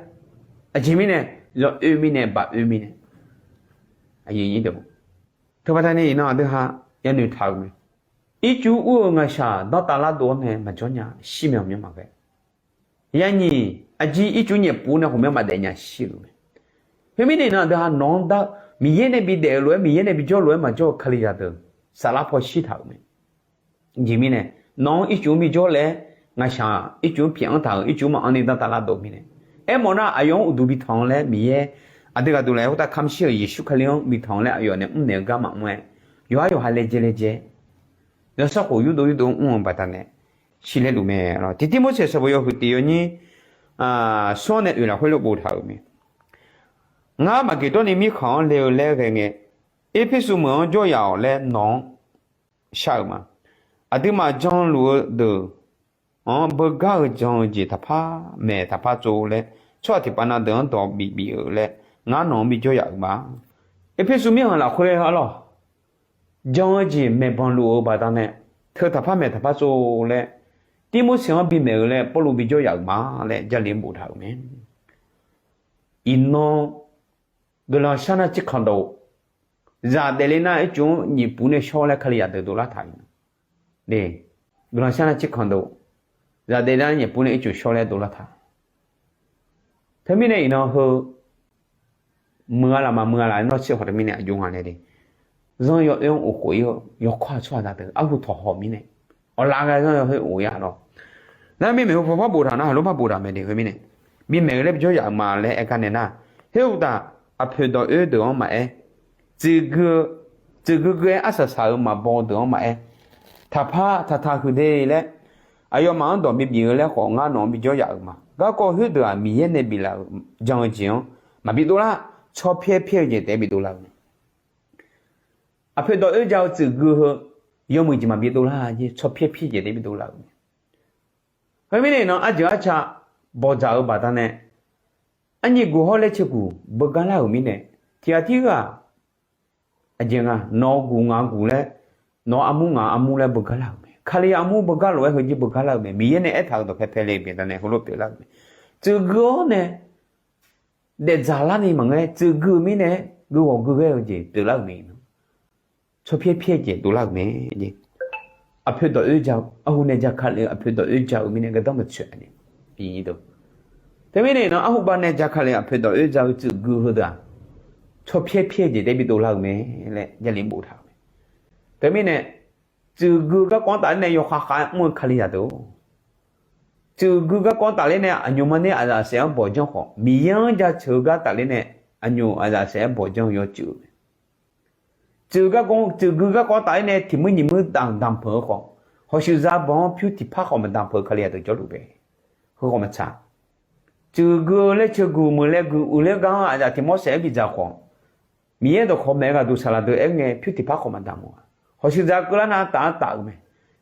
Aqjeq mirnae, yawoer mirnae, baoer mirnae, teubaqda nae iqnan aqdui ha yanoeq taq-euq mae. Ircuf ur-eu ngaqshaq danrtav lar dov-awr nae maqjawr nya, shir mae aqmyanr maqghae. Yanyiq aqjir ircuf nyaef puf nae ghawqmyanr maqdaef nya shir-euq mae. Khoermirnae iqnan aqdui ha nawq-anr dar-eu Miqyaer nae bi daef-eu lof-aer, Miqyaer nae bi jawr lof-aer maqjawr-eu Kalizaq deuq saflar paw shir taq-euq mae. Aqjeq mirnae, nawq-anr ircuf-anr bi jawr laer, ngaqshaq ircuf-anr pyaeq-anr taq-euq, ircuf-anr maqanr ni danrtav lar dov mirnae, aermawf nar aqyawf-anr uqduq bi tanq-eu laer Miqyaer Aqdui ghaqduq laer khoertav kamq shir-euq Yeqsur Kali-anr bitanq laer aqyawf nae mrnaeq-eu gar maqmr-aer, yawqhar yawqha laejae laejae, yawsanr khof yurdov yurdov mr-eu baqdanae, shir laer luf mae lawr. Tiqtirmorseq sanqbof yawhuiq tiq yawnyir smr-anr nae oeq lafkhoer lof boftaq-euq mae. Ngar Maqgeqdawrni mirkhanq-anr le-eu laer ghae ngae, Erpersu meuq-anr jawryaf-awq laer nawq-anr shar-euq ma. Aqduimaf janluf-eu deuq-anr beugar-eu jan-eu jeq taqpar maeq taqpar tsov laer, tsawrhaq tiqpav na deuq-anr dawq bif bif-euq laer, ngar nawq-anr bijawr yaf-euq ma. Erpersu mirkhanq lafkhoer arlawr, jan-eu jeq maeqbanq luf-euq baqdanae, teu taqpar maeq taqpar tsov laer, Tirmorseq-anr bimaeq-eu laer Pawrluv bijawr yaf-euq ma laer Jarlif-anr boftaq-euq mae. Iqnan guiqlanq shar nar tsirkhanq dov, zaq daefle nar ircuf-anr nyiq puf nae shawr laer Kalizaq deuq dovlar taq-euq. Guiqlanq shar nar tsirkhanq dov, zaq daefle nar nyiq puf nae ircuf shawr laer dovlar taq. Teumirnae iqnan heu muiq-a laf maqmuiq-a laf nawr shir khawf teumirnae aqjox nga nae de. Zanr yawoer-anr of khof ir-eu yawkawr-aq tsawrhaqzaq deuq arhu tawqhaw mirnae, awqlaf ghae zanr yawoer of ir-a lawr. Nar mirmaeq heu paw par boftaq nar haqlof par boftaq mae de. Khoermirnae bimaeq-eu laer bijawr yaf-euq ma laer aer gar nae nar, her uqtaf aqpoeq dawq oer deuq-anr maqaer, tsuif gui-eu, tsuif gui gui-aer arsaq saq-eu maqbaw deuq-anr maqaer, taqpar taqtaq huiqde laer aqyawfmaf-anr dawq bibif-eu laer khawf ngar nawq-anr bijawr yaf-euq ma. Garkawv khoerdeuq-aq Miqyaer nae biflaf-euq jan-eu jeq-anr maqbi dovlar, tsawrpyaer pyaer-eu jeq taef-aer bi dovlar-euq mae. Aqpoeq dawq oer ja-eu tsuif gui heu yawmuiq jeq maqbi dovlar, tsawrpyaer pyaer jeq taef-aer bi dovlar-euq mae. Khoermirnae iqnan arjeuq arca bawqdzaq-eu baqdanae, arnyi guq hawr laer cae guq beugar lar-euq mirnae, tiqghaq tirghaq aqjeq nga nawq-eu guq ngaq-eu guq laer, nawq-eu armur ngaq-eu armur laer beugar lar-euq mae. Kali-aq armur beugar lof-aer heujir beugar lar-euq mae. Miqyaer nae aertaq-euq dawqpae pae le baqdanae heulof pyeuflar-euq mae. Tsuif gui-awr nae daefdzaq larni maqngeur-aer tsuif gui-eu mirnae gui ghawq gui ghae-eu jeq pyeuflar-euq mae. Tsawrpyaer pyaer jeq dovlar-euq mae. Aqpoeq dawq oer ja-eu arhu nae ja kale-eu aqpoeq dawq oer ja-eu mirnae gardanr maqtsoeq-a. Teumirnae iqnan arhu bav nae ja kale-eu aqpoeq dawq oer ja-eu tsuif gui heudeuq-aq, tsawrpyaer pyaer jeq taef-aer bi dovlar-euq mae laer Jarlif boftaq-euq mae. Teumirnae tsuif gui garkawv-anr tafler nae yawkhav khav-aer mr-eu Kalizaq deuq-or, tsuif gui garkawv-anr tafler nae aqnymr mar ner aqzaf saef-anr bawq janr khawf, Miqyaer-anr jaceuq-eu gar tafler nae aqnymr aqzaf saef-aer bawq janr-eu yawtsuif-eu mae. Tsuif gui garkawv tafler nae tiq muir nyiq muir damq damq peuq-eu khawf, hawshuif za banq-anr pyur tiqpar khawf maqdamq peuq-eu Kalizaq deuq jawrluf bae. Heu khawf maqtsaq. Tsuif gui-eu laer ceuguq meuq laer gui uiqler gar-anr aqzaf tiq mawr saef-aer bidzaq khawf, Miqyaer dawqkawq maeq-eu ghaqduq saqlaq deuq aer ngae pyur tiqpar khawf maqdamq-a. Hawshuif za keuvlar nar taf-anr taf-euq mae.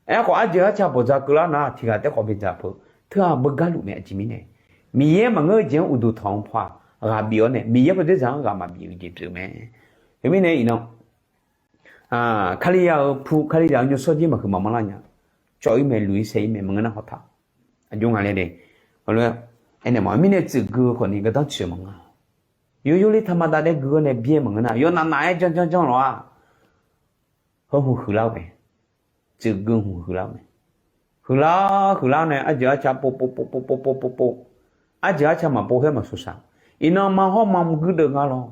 Aerkhawf arjeuq arca bawqdzaq keuvlar nar tiqghaq taef khawf bidzaq peuq teu-aq beugar luf mae. Aqjeq mirnae Miqyaer maqngeur-eu jeq-anr uqduq tanq-anr paw-aq ghaq bif-awr nae Miqyaer paw dzerdzaq-anr ghaq maqbif-eu jeq pyeuf mae. Teumirnae iqnan Kalizaq-euq pu Kalizaq-euq nymrshawr jir maqhuiq maqmanr lar nya. Cawv-ir mae, luq-ir sae-ir mae, maqngeur nar hawtaq. Aqjox nga laer de. Aernaeq mawf mirnae tsuif gui-eu khawfni gardanr tsoeq maqnga. Yawyorle taqmaqdav daer gui-awr nae byaer maqngeur nar yawnaf naf-aer janr janr janr lawq-aq. Heu hmq huiqlar-eu mae. Tsuif gui hmq huiqlar-eu mae. Huiqlar huiqlar nae arjeuq arca pov pov pov pov pov pov pov pov. Arjeuq arca maqpov khoer maqsuq saq. Iqnan ma hawr ma guirdeuv nga lawr.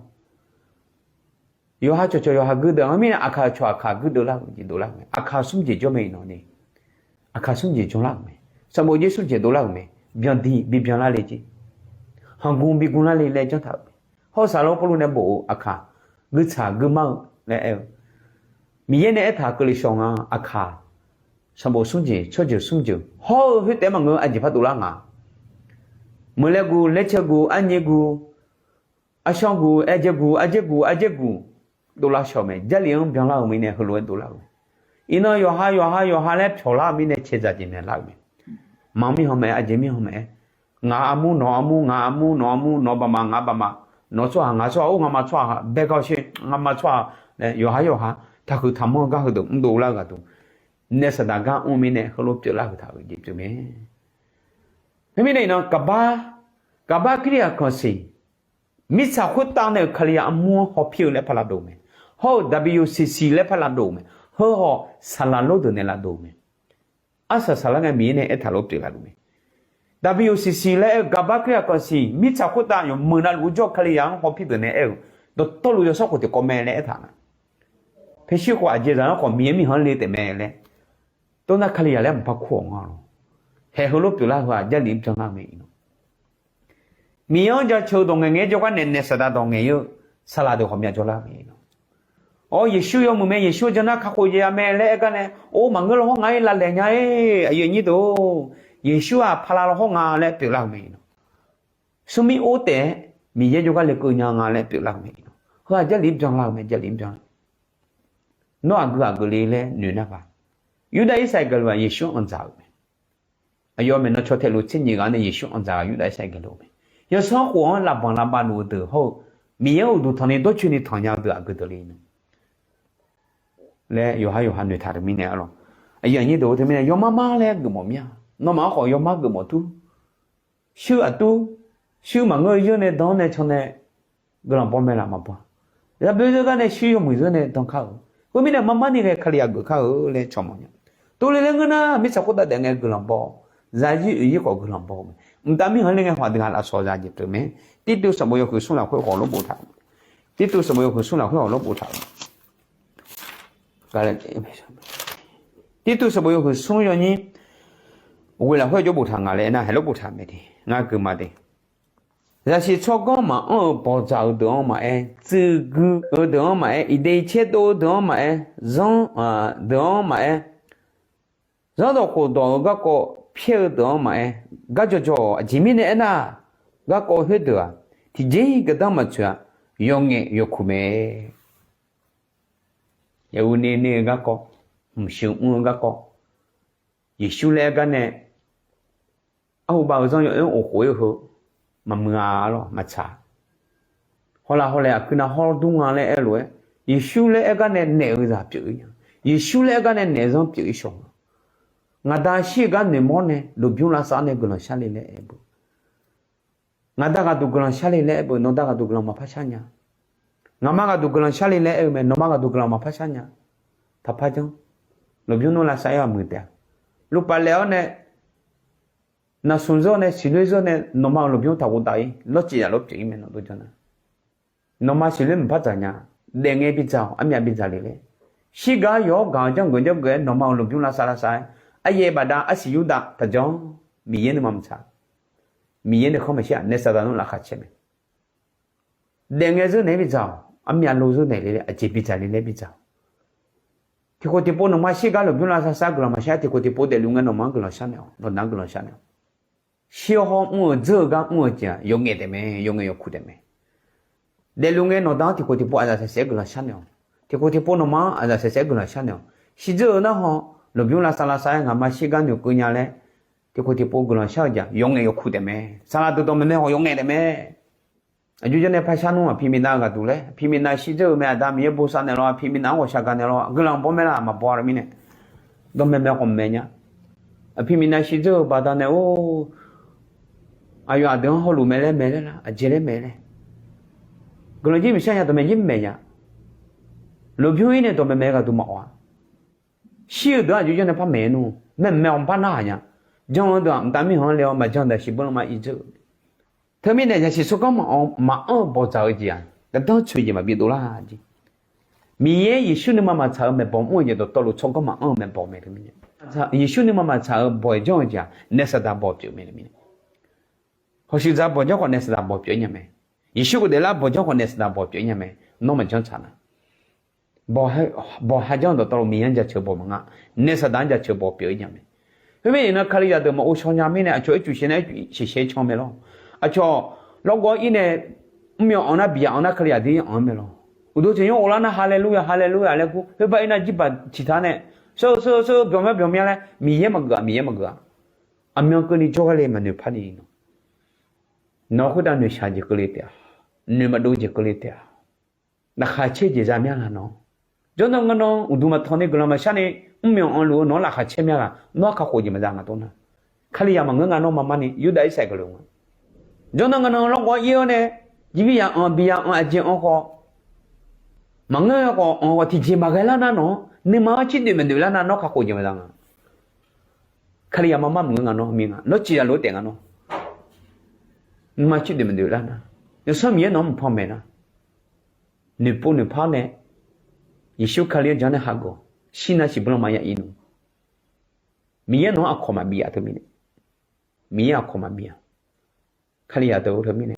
Yawqha cawqcawq yawqha guirdeuv-anr mirnae aqkaq cawq aqkaq guirdeuv lar-eu jeq dovlar-euq mae. Aqkaq smr jeq jawr mae iqnan ni. Aqkaq smr jeq janlar-euq mae. Sanqbof jeq smr jeq dovlar-euq mae. Byandiq bibyan lar le jeq, hanqgmq bigmq lar le laer janr taq-euq mae. Hawr saqlaq Pawrluv nae bof-euq aqkaq guiqtsaq guiqmar-eu laer aer-eu, Miqyaer nae aertaq keuvle shawq nga aqkaq sanqbof smr jeq tsawrjeuq smr jeuq hawr-eu khoertaef maqngeur aqjeq par dovlar nga. Meuq laer guv, laer cae guv, arnyaer guv, arshawr guv, aerdzae guv, ardzaer guv, ardzaer guv, dovlar shawq mae. Jarlif-anr byanlar-euq mirnae heulof-aer dovlar-eu mae. Iqnan yawqha yawqha yawqha laer pyawqlar-eu mirnae caedzaq jeq naeqlar-euq mae. Maq mirkhanq maqaer, aqjeq mirkhanq maqaer, ngaq armur nawq armur, ngaq armur nawq armur, nawq baqmaf ngaq baqmaf, nawq tsawrhaq ngaq tsawrhaq, or nga'ma tsawrhaq bae gar-eu sher, nga'ma tsawrhaq, yawqha yawqha taqhuiq taqmanr-eu gar heudeuq mr dovlar-eu ghaqduq, naef saqdaq gar mr-eu mirnae heulof pyeuflar huiq taq-euq jeq pyeuf mae. Khoermirnae iqnan gaqbar, gaqbar Kirliq aqkanq siq, mirtsaq khoertav nae-euq Kali-aq armur-anr hawpir-eu laer par lavdov-eu mae. Hawr-eu W C C laer par lavdov-eu mae. Heu hawq saqlaq lor deuq nae lavdov-eu mae. Arsaq saqlar ngae Miqyaer nae aertaq lof pyeuflar-eu mae. W C C laer aer-eu gaqbar Kirliq aqkanq siq mirtsaq khoertav yawqmeuq navluf-eu jawr-eu Kali-aq-anr hawpir deuq nae aer-eu, dawqtawvluf yawsanr khof tiqkawv mae laer aertaq nga. Paershir khof aqjeq zaq-anr khawf Miqyaer mirkhanq-anr le taef mae laer, tov nar Kali-aq laer maqpar kur-awq nga lawq. Haeq heulof pyeuflar heu-aq Jarlif-anr byanlar-eu mae iqnan. Miqyaer-anr jaceuq-eu dawq ngaeq ngaeq-aer jawrgar naeq naeq saqdaq dawq ngaeq-eu saqlaq deuq ghawqmya jawrlar-eu mae. Awr, Yeqsur yawmuiq mae, Yeqsur-eu janr nar kakhof jeq-a mae laer aer gar nae, or, maqngeur lawr hawr ngaq-ir lavlaeq nya-aer, aqyuif aqnyir deuq-or, Yeqsur-aq pala lawr hawr nga laer pyeuflar-euq mae. Smrmir or taef-aer Miqyaer jawrgar lekeuv nya nga laer pyeuflar-euq mae. Heu-aq Jarlif byanlar-euq mae, Jarlif byanlar. Nawr aqgeu aqgeu le laer noeq nar paq, Yurdav Irsaqyar gaqluf-aq Yeqsur anqdzaq-euq mae. Aqyawf maeqnan caw taeluf tser nyiq ghaq nae Yeqsur anqdzaq-euq Yurdav Irsaqyar gaqluf mae. Yawsanr khof-anr lavbanq lavbav luf-eu deuq hawr-eu, Miqyaer-anr uqduq tanqni dawrcoeni tanqnya-eu deuq aqgeu deuq le laer yawqhar yawqha noeqtaq teumirnae arlawq. Aqyuif aqnyir deuq-or, teumirnae yawmar mar laer geufmawf mir-a. Nawmaf-anr khawf yawmar geufmawf tur. Shuir aqtur, shuir maqngeur-eu yeur nae dan-anr nae can nae guiqlanq baw mae laf maqbaw. Yaboer zeur gar nae shuir yawmuiq zeur nae dan kar-euq. Khoermirnae mar mar ni ghae Kalizaq geuf kar-eu laer cawq mawf nya. Tov le laer ngeur nar mirtsaq khoertav daef ngae guiqlanq baw, zaqyir oeq yir khawf guiqlanq baw-eu mae. Mqtav mir hanr le ngae hawq aqdui ghaq lafsawq zaq jeq pyeuf mae. Tirtuv sanqbof yawhuiq smr lafkhoer khawf lawr boftaq-eu. Tirtuv sanqbof yawhuiq smr lafkhoer khawf lawr boftaq-eu. Tirtuv sanqbof yawhuiq smr yawnyir ghoeq lafkhoer jawr boftaq nga laer aernar, haeq lawr boftaq mae de. Ngar gui ma de. Zaqsiq tsawrganr maqanr-eu bawqdzaq-eu deuq-anr maqaer, tsuif gui-eu deuq-anr maqaer, iqde icaer dov-eu deuq-anr maqaer, zanr deuq-anr maqaer, zanrdawq khofdawq-eu garkawv pyaer-eu deuq-anr maqaer, gar jawqjawq-awq. Aqjeq mirnae aernar, garkawv khoerdeuq-aq, tiqjeq-iq gardanr maqtsoeq-a. Yawqngaef yawkuq mae. Yaequ ni ni-eu garkawv, hmqsheuq mr-eu garkawv, Yeqsur laer aer gar nae arhu bav-eu zanr yawoer-anr of khof-ir-eu heu maqmuiq-a lawr maqtsaq. Hawlaf hawlaeq aqkuir nav hawr dur nga laer aer lof-aer, Yeqsur laer aer gar nae naeq-eu zaq pyeuf-ir nya. Yeqsur laer aer gar nae naeq-eu zanr pyeuf-ir shawq nga. Ngaqda shir-eu gar noeqmawr nae lmqbymr lavsav-anr nae guiqlanq shar le laer aer beu. Ngaqda ghaqduq guiqlanq shar le laer aer beu, nawqda ghaqduq guiqlanq maqpar shar nya. Ngaqma ghaqduq guiqlanq shar le laer aer-eu mae, nawqma ghaqduq guiqlanq maqpar shar nya. Taqpar janr. Lmqbymr nmr lavsav-aer aqmuiq taef-a. Luvpaf laef-awr nae, naqsmq zeur nae, siqloer zeur nae, nawqma-euq lmqbymr taqghov dav-ir lawrcif yaf lawr pyeuf-ir mae, nawq dov janr nar. Nawqma siqloer maqpar dzaq nya. Daef ngae bidzaq-awq, armyav bidzaq le laer. Shirgar yawq-awr gaq-eu janrgeuf janrgeuf-aer nawqma-euq lmqbymr lavsav lavsav-aer, aryaev bafdav arsiq yurdav taqjanr. Miqyaer nuima maqtsaq. Miqyaer nuikhanr maqshir-aq naeq saqdaq nmr laqkhaq caer mae. Daef ngae zeur naeq-aer bidzaq-awq, armyav lo zeur naeq le laer, aqjeq bidzaq le laer bidzaq-awq. Tiqkhof tiqpov nawqma shirgar lmqbymr lavsav lavsav-aer guiqlanq maqshar, tiqkhof tiqpov daefluf ngae nawqma-anr guiqlanq shar naeq-awq, nawqda-anr guiqlanq shar naeq-awq. Shir-awr hawr mr-eu dzeur-eu gar mr-eu jeq-aq yawqngaef taef mae, yawqngaef yawkuq taef mae. Daefluf ngae nawqda-anr tiqkhof tiqpov aqzaf saqsaef-aer guiqlanq shar naeq-awq. Tiqkhof tiqpov nawqma-anr aqzaf saqsaef-aer guiqlanq shar naeq-awq. Shirdzeur-eu nar haw, lmqbymr lavsav lavsav-aer ngaqma shirgar noeqkeuv nya laer, tiqkhof tiqpov guiqlanq shar-eu jeq-aq yawqngaef yawkuq taef mae. Saqlaq deuq dawqmaeq mae haw yawqngaef taef mae. Aqjox jawr nae par shar nmr aqpi minav-eu ghaqduq laer, aqpi minav shirdzeur-eu mae, Aqda Miqyaer bosav naeq lawr, aqpi minav-anr ghawqshaq gaq naeq lawr, guiqlanq baw mae laf maqbaw-a mirnae. Dawqmaeq mae khawf maeq nya. Aqpi minav shirdzeur-eu baqdanae or, aqyawf aqdui-anr hawluf mae laer maeq laer lar, aqjeq laer maeq laer. Guiqlanq jir maqshar nya, dawqmaeq jir maeq nya. Lmqbymr-ir nae dawqmaeq maeq-eu ghaqduq maqawq-a. Shir-eu deuq-anr aqjox jawr nae par maeq nmr, maeq maeq-awq par narhaq nya. Jan-eu deuq-aq mqtav mirkhanq-anr le-awr maqjan daq siqbur lanma irdzeur-eu. Teumirnae zaqsiq tsawrganr maqanr-eu bawqdzaq-eu jeq-aq, gardanr tsoeq jeq maqbi dovlar jeq. Miqyaer Yeqsur nuima maqtsaq-eu maeqbawq mr-eu jeq dawqtawvluf tsawrganr maqanr-eu maeqbawq mae teumirnae. Yeqsur nuima maqtsaq-eu bawq-iq janr-eu jeq-aq naeq saqdaq bawq pyeuf mae teumirnae. Hawshuiq dzaq bawq janr khawf naeq saqdaq bawq pyeuf-ir nya mae. Yeqsur khawf daeflar bawq janr khawf naeq saqdaq bawq pyeuf-ir nya mae. Nawr maqjanr tsaq nar. Bawq ha janr-eu dawqtawvluf Miqyaer-anr jaceuq bawq maqnga. Naeq saqdaq-anr jaceuq bawq pyeuf-ir nya mae. Khoermirnae iqnan Kalizaq deuq maqghov shaw nya mirnae aqcawq ircuf shaeq nar ircuf shaeq shaeq can mae lawr. Aqcawq lawrgawv ir nae mr-eu anq nar biq-aq anq nar Kalizaq dui-ir anq-anr mae lawr. Uqduq taqnymr ghoflar nar haleluya haleluya laer gur, khoerbar ir nar jirbaq ciqtaq nae, seur seur seur byawq mya byawq mya laer Miqyaer maqgeuf-aq Miqyaer maqgeuf-aq. Aqmyan keuvni jawrgar le maqnoeq par ni nawq. Nawq khoertav noeqshaq jeq keuvle taef-a. Noeq maqdov jeq keuvle taef-a. Laqkhaq caer jeq za mya ghaq nawq. Jawrnan nganan uqduq maqtanq ni guiqlanq maqshar ni mr-eu anq luf-eu nawq-anr laqkhaq caer mya ghaq nawr kakhof jeq maqza nga dawr nar. Kalizaq maqngeur nga nawr maqmar ni Yurdav Irsaqyar gaqluf nga. Jawrnan nganan lawrgawv ir-awr nae, jirbi ya anq bi ya anq aqjeq anq khawf, maqngeur khawf anq khawf tiqjeq maqghae lar nar nawq-anr nuima-anr cirdoeq maqdoeq lar nar nawr kakhof jeq maqza nga. Kalizaq maqmar maqngeur nga nawr mir nga nawr ciqzaq lof-aer taef nga nawr. Nuima cirdoeq maqdoeq lar nar, yawsanr Miqyaer nawq-anr mqpan maeq nar, noeqpov noeqpar nae Yeqsur Kali-anr jan nae hageuf-awq. Shir nar siqbur lanma ya ir nmr. Miqyaer nawq-anr aqkawq maqbi-a teumirnae. Miqyaer aqkawq maqbi-a. Kalizaq deuq-or, teumirnae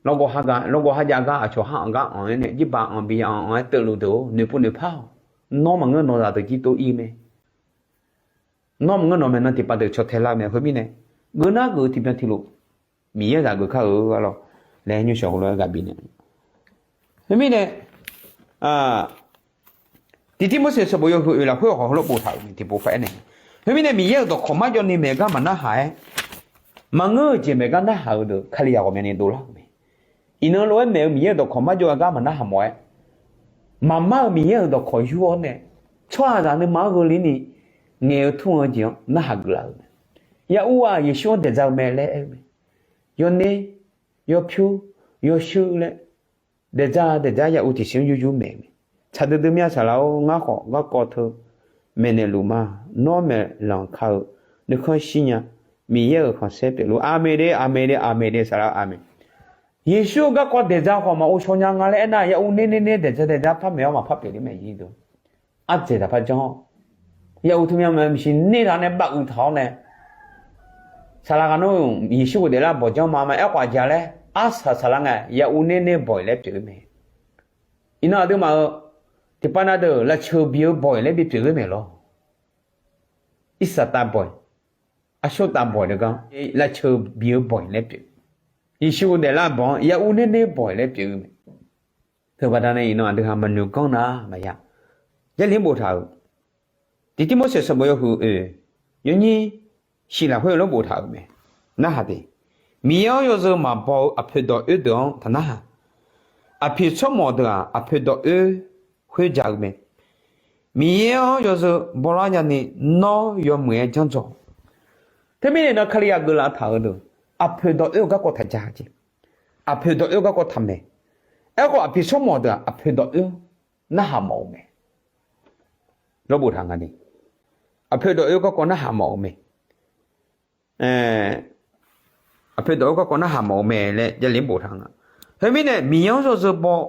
lawrgawv hajav gar aqcawq har-anr gar anq-aer nae jirba anq bi anq-aer teuvluf deuq-or, noeqpov noeqpar-awq. Nawr maqngeur nawq zaqdeuq jir tov ir mae. Nawr maqngeur nawq maeqnan tiqpav deuq cawtae lar-eu mae. Khoermirnae, geunar geuf-eu tiqbyan tiqlof Miqyaer zaq geuf kar-eu arlawq laer nymrshawq heulof-aer ghaq bifnaeq. Khoermirnae, tiqtiv Morseq sanqbof yawhuiq oeq lafkhoer hawq heulof boftaq-euq mae tiqpov paq-aer nae. Khoermirnae, Miqyaer-euq dawqkawq marjawv ni maeq gar maqnarhaq-aer, maqngeur-eu jeq maeq gar narhaq-eu deuq Kalizaq ghawqmyani dovlar-euq mae. Iqnan lof-aer maeq-eu Miqyaer-euq dawqkawq marjawv gar maqnarhaq mawf-aer, maqmar-eu Miqyaer-euq dawqkawq yur-awr nae, tsawrhaqzaq nuima-anr gheuli ni ngaeq-eu tmr-eu jeq-anr narhaq geuflaf-euq mae. Ya'ur-aq, Yeqsur-anr daeqdza-eu mae laer aer-eu mae. Yawner, yawpyur, yawshuir laer daeqdza daeqdza ya'ur tiqsiq-anr yuryur maeq-eu mae. Tsaq duidui mya saqlaq-or, ngar khawf garkawv teu maeqnaeq luf ma. Nawr maeqlanq ka-eu nuikhanr shirnya. Miqyaer-euq khanqsaer pyeufluf. Aqmeq de, aqmeq de, aqmeq de, saqlaq-eu aqmeq. Yeqsur-eu garkawv daeqdza khawf maqghov shaw nya nga laer aernar, ya'ur ner ner ner daeqdza daeqdza par maeq-awr maqpar pyeuf ler mae. Yir deuq ardzaeq taqpar janr-awr, ya'ur teu mya maeq maqsiq ner taq nae bav uiq taq-awr nae, saqlaq ghaq nar Yeqsur ghofdaef lar bawq janr ma ma aerkhawf aqjeq laer arsaq saqlaq ngae ya'ur ner ner bawq-iq laer pyeuf-eu mae. Iqnan aqduimaf-euq tiqpav na deuq lafceuq bi-eu bawq-iq laer bipyeuf-eu mae lawr. Irsaqtav bawq-iq, arshawrtav bawq-iq deuq gar lafceuq bi-eu bawq-iq laer pyeuf. Yeqsur ghofdaef lar bawq-anr ya'ur ner ner bawq-iq laer pyeuf-eu mae. Teubaqda nae iqnan aqdui ha maqnoeq ganr nar maqya. Jarlif-anr boftaq-euq tiqtiv Morseq sanqbof yawhuiq oeq yawnyir shiq lafkhoer lof boftaq-euq mae. Narhaq de, Miqyaer-anr yawzeu maqbaw-eu aqpoeq dawq oer deuq-anr taqnarhaq. Aqpoeq tsawrmawf deuq-aq, aqpoeq dawq oer khoer ja-eu mae. Miqyaer-anr yawzeu bawlar nyani nawr yawmuiq-aer janrdzaw. Teumirnae nan Kalizaq geuflaf taq-euq deuq, aqpoeq dawq oer-eu garkawv taq ja jeq, aqpoeq dawq oer-eu garkawv taq maeq. Aerkhawf aqpoeq tsawrmawf deuq-aq, aqpoeq dawq oer narhaq mawf-eu mae. Lawr boftaq nga ni, aqpoeq dawq oer garkawv narhaq mawf-eu mae. Aqpoeq dawq oer garkawv narhaq mawf-eu mae laer Jarlif-anr boftaq nga. Khoermirnae Miqyaer-anr yawzeu baw,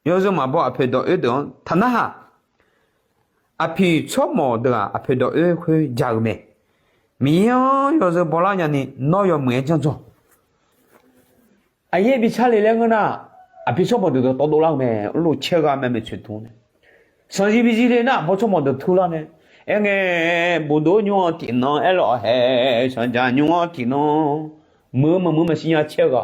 yawzeu maqbaw aqpoeq dawq oer deuq-anr taqnarhaq. Aqpoeq tsawrmawf deuq-aq, aqpoeq dawq oer khoer ja-eu mae. Miqyaer-anr yawzeu bawlar nyani nawr yawmuiq-aer janrdzaw. Aqyaer bi car le laer ngeur nar, aqpoeq tsawrmawf deuq dawqtawv dovlar-eu mae. Lof caer gha mae maeqtsoeq dm nae, sanqzir bi zir le nar, aqbaw tsawrmawf deuq turlar nae, aerngae, bofdov-eu nymr-anr tiqnan aerlawq hae, sanqdzaq nymr-anr tiqnan, muiq-eu maqmuiq maqsiq nya caer gha.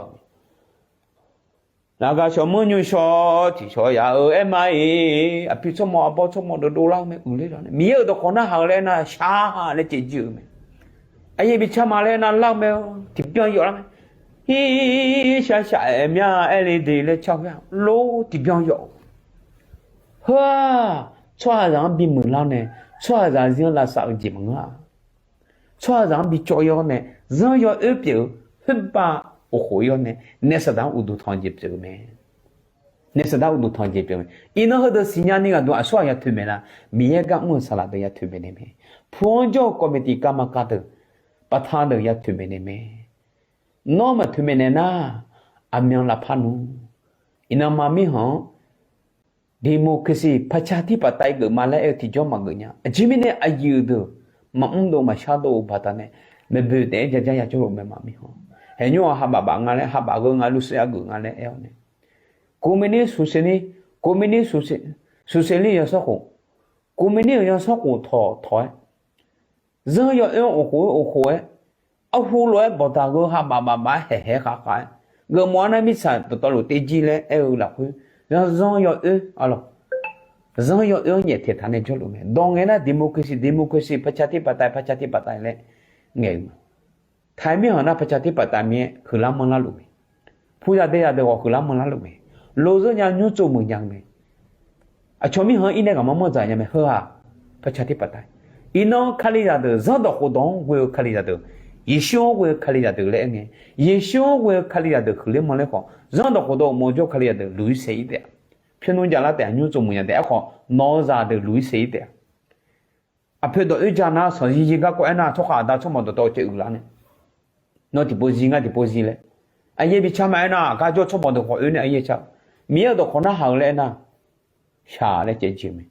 Laqgaq shawq manr nymr shaw tiqshawq yaf-euq aer ma-iq, aqpoeq tsawrmawf aqbaw tsawrmawf deuq dovlar-eu mae uiqler-awr nae, Miqyaer-euq dawqkawq narhaq-eu laer aernar shar laer caev jir-euq mae. Aqyaer bi car ma laer aernar lar-eu mae. Tiqbyan yawf lar mae. Hir shar shaq aer mya aer le de laer car khoer-aq lor tiqbyan yawf-eu. Heu-aq, tsawrhaqzaq-anr bimuiq lar nae, tsawrhaqzaq zir-anr lavsav-eu jeq maqngeur-a. Tsawrhaqzaq-anr bicawv-ir-awr nae, zanr yawoer pyeuf-eu, khoerbav uqkhof-ir-awr nae, naef saqdaq-anr uqduq tanq-eu jeq pyeuf-eu mae. Naef saqdaq-anr uqduq tanq-eu jeq pyeuf-eu mae. Iqnan heudeuq siqnya ni ghaqduq aqsurghaq ya toeqmaeq lar, Miqyaer gar mr-eu saqlaq deuq ya toeqmaeq naeq mae. Pu-anr jawr-eu กรรมการ kamaqkav deuq, ประธาน deuq ya toeqmaeq naeq mae. Nawr maqtoeqmaeq naeq nar, aqmyan lavpar nmr. Iqnan ma mirkhanq-anr democracy ประชาธิปไตย geufma laer aer-eu tiqjawr maqgeuf nya. Aqjeq mirnae aqyuif deuq maqmr dov maqshar dov-eu baqdanae, maeqboeq taef-aer jajar ya jawrluf mae ma mirkhanq. Haeqnymr-aq habaf baf nga laer, habaf gheu nga, luvshav ya geuf nga laer aer-awr nae, 国民 socialist, 国民 socialist สุเสรี yawsanrkhof, 国民 euq yawsanrkhof tawq tawq-aer, zanr yawoer uqkhof-aer uqkhof-aer, arhu lof-aer bawqdaq gheu habaf baf baf-aer haeqhaer khav khav-aer, geufmawf-awr nar mirtsaq dawqtawvluf tev jir laer aer-eu lafkhoer, zanr yawoer, zanr yawoer-anr nyaeftaeq taq nae jawrluf mae. Dawq ngae nar democracy, democracy, ประชาธิปไตย, ประชาธิปไตย laer ngaeq-eu ma. Taqhaiq mirkhanq nar ประชาธิปไตย mir-aer huiqlar manrlar luf mae. Pu zaqdeuq zaqdeuq khawf huiqlar manrlar luf mae. Lozeur nya nymr tsov muiq nya-eu mae. Aqcawq mirkhanq-anr irnae ghaqmanr manr dzaq nya mae heu-aq. ประชาธิปไตย iqnan kalizaq deuq zanrdawq khofdawq-anr ghoe-eu kalizaq deuq, Yeqsur-anr ghoe-eu kalizaq deuq laer aer ngae, Yeqsur-anr ghoe-eu kalizaq deuq huiqler manrler khawf, zanrdawq khofdawq uqmov jawr-eu kalizaq deuq luq-ir saef-ir taef-a. Pyurnmr javlar taef-a, nymr tsov muiq nya taef-a. Aerkhawf nawq-eu zaqdeuq luq-ir saef-ir taef-a. Aqpoeq dawq oer ja nar, sanqzir zir garkawv aernar, tsawrkhav aqda tsawrmawq dawqtawv caev uiqlar nae, nawr tiqpov zir ngar tiqpov zir laer, aqyaer bi car ma aernar, aqgar jawr tsawrmawq deuq khawf oer nae aqyaer car-eu. Miqyaer-euq dawqkawq narhaq-eu laer aernar, shaq laer caev jeq-eu mae.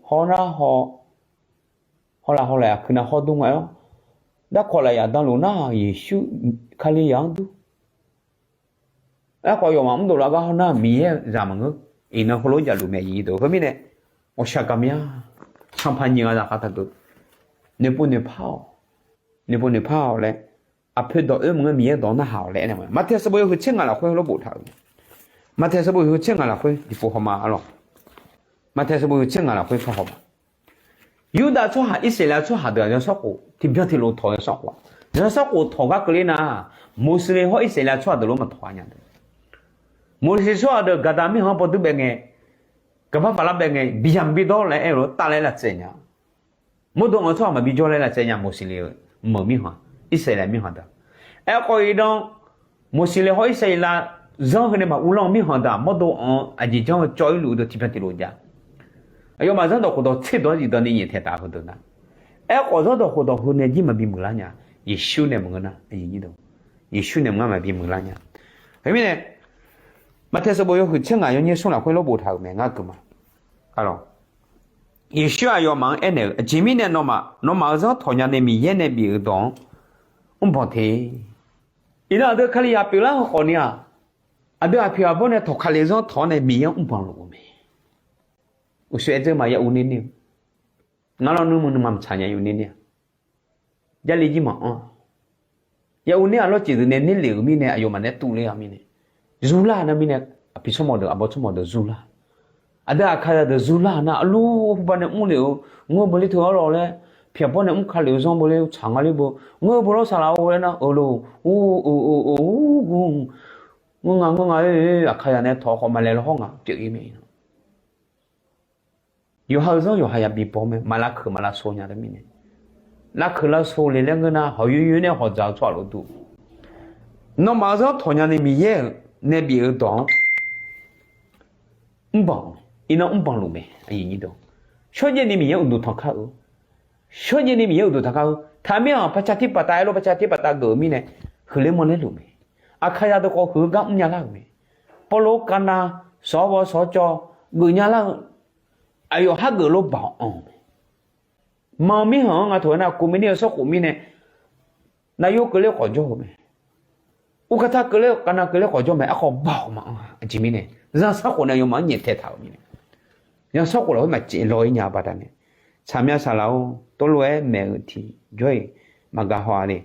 Hawnar haw, hawlaf hawlaeq aqkuir nav hawr dur nga-aer-awr, darkawq lafyaq danluf nar-aq, Yeqsur Kalizaq-anr dur. Aerkhawf, yawfmaf mrdov lar gar hawnar-aq, Miqyaer-eu zaq maqngeur. Iqnan heulof-aer javluf mae, aqyuif nyiq deuq. Khoermirnae, ghawqshaq gaqmya, canqpaq nyiq ghaq zaqkhav taqgeuf, noeqpov noeqpar-awq, noeqpov noeqpar-awq laer, aqpoeq dawq oer maqngeur, Miqyaer dawq narhaq-awq laer aernaeq-a. Maqtaeq sanqbof yawhuiq tser ngaq lafkhoer heulof boftaq-euq. Maqtaeq sanqbof yawhuiq tser ngaq lafkhoer tiqpov hawma arlawq. Maqtaeq sanqbof yawhuiq tser ngaq lafkhoer par hawma. Yurdav tsawrhaq, Irsaqleqlav tsawrhaq deuq-aq, yawsanrkhof tiqbyan tiqlof tawq-eu yawsanrkhof-aq, yawsanrkhof tawq gar keuvler nar, Moqsiqle hawr Irsaqleqlav tsawrhaq deuq lof maqtawq-a nya deuq. Moqsiq tsawrhaq deuq Gaqda mirkhanq-anr bawduir bae ngae, gaqpar paqlar bae ngae, biqyamq bidawr laer aer-eu lof tavlaer lavtsaev nya. Mawrdo anq-eu tsawrhaq maqbi jawr laer lavtsaev nya, Moqsiqle-euq meuq mirkhanq, Irsaqleqlav mirkhanq deuq. Aerkhawf iqnan, Moqsiqle hawr Irsaqleqlav zanr heu nae maq uvlanr-eu mirkhanq deuq-aq, mawrdo anq-eu aqjeq janr-eu cawv-ir luf-eu deuq tiqbyan tiqlof jav. Aqyawfmaf zanrdawq khofdawq tser dawq-aer zifdan ni nyaeftaeq taf-eu heudeuq nar, aerkhawf zanrdawq khofdawq heu nae jir maqbi muiqlar nya. Yeqsur nae maqngeur nar, Yeqsur nae maqngeur maqbi muiqlar nya. Khoermirnae, Maqtaeq sanqbof yawhuiq tser ngaq yawnyir smr lafkhoer lof boftaq-euq mae, ngar geuf ma. Yeqsur aqyawfmaf-anr aernaeq-euq, aqjeq mirnae nawmaf, nawmaf-euq zanr tawq nya ni Miqyaer nae bif-euq dawq-anr mrbanq te. Iqnan aqdui Kalizaq pyeuflar-eu khawf ni-aq, aqdui aqpoeq aqbawr nae tawq Kali-eu zanr tawq-awr nae Miqyaer-anr mrbanq luf-eu mae. Uqshoe aer dzeur ma, ya uv ner ner-eu, ngar lawr nuirmq nuima maqtsaq nya, ya uv ner ner-a. Jarlif jir maqanr-a. Ya uv ner-aq lawr cif deuq nae nerlef-euq mirnae aqyawfmaf nae tuvler-a mirnae, zurlar nar mirnae, aqpiq tsawrmawq deuq aqbawr tsawrmawq deuq zurlar. Aqdui aqkaqzaq deuq zurlar nar, arlur puba nae mrlef-eu, ngeur beu ler teu arlawq laer, pyaq bawr nae mr ka lef-eu zanr beu ler tsaq nga ler beu, ngeur beu lawr saqlaq-or laer nar, eulof, ur, eu, eu, eu, ur, gur, ngeur nga ngeur nga, oe, aqkaqzaq nae tawq khawf maqlaeq lawr hawr ngaq pyeuf-ir mae. Yawqha-eu zanr yawqha ya bibaw mae, maq lavkeuq maq lavsho nya-eu mirnae, lavkeuq lavsho le laer ngeur nar, hawq yoer yoer nae hawq dzaq-eu tsawrhaq lof dur. Nawmaf-euq zanr tawq nya ni Miqyaer-euq nae bif-eu dawq-anr mrbanq, iqnan mrbanq luf mae. Shawrjaev ni Miqyaer uqduq tanqkar-eu, shawrjaev ni Miqyaer uqduq tanqkar-eu, taqmir-aq paqcaqtir paqtav aer lof paqcaqtir paqtav geuf-eu mirnae, huiqler manrler luf mae. Aqkaqzaq deuq khawf huiq-eu gar mrnya lar-euq mae. Pawrluv kavnav, sawq-awr baw sawq-awr cawv, geufnya lar-eu, aqyawf hageuf lof baoq anq-eu mae. Maq-eu mirkhanq-anr nga taq-aer nar, koqmir ner-eu sanrkhof mirnae, navyor keuvler khawf jawr-eu mae. Urkaqtar keuvler, kavnav keuvler khawf jawr mae. Aerkhawf baoq maqanr-a. Aqjeq mirnae, zanrsanrkhof nae yawmaf-anr nyaeftaeq taq-euq mirnae, zanrsanrkhof lafkhoer maqcaev law-ir nya-eu baqdanae, tsaqmya saqlaq-or, tawvlof-aer maeq-euq tiqjawr-iq maqgaq haw-a le.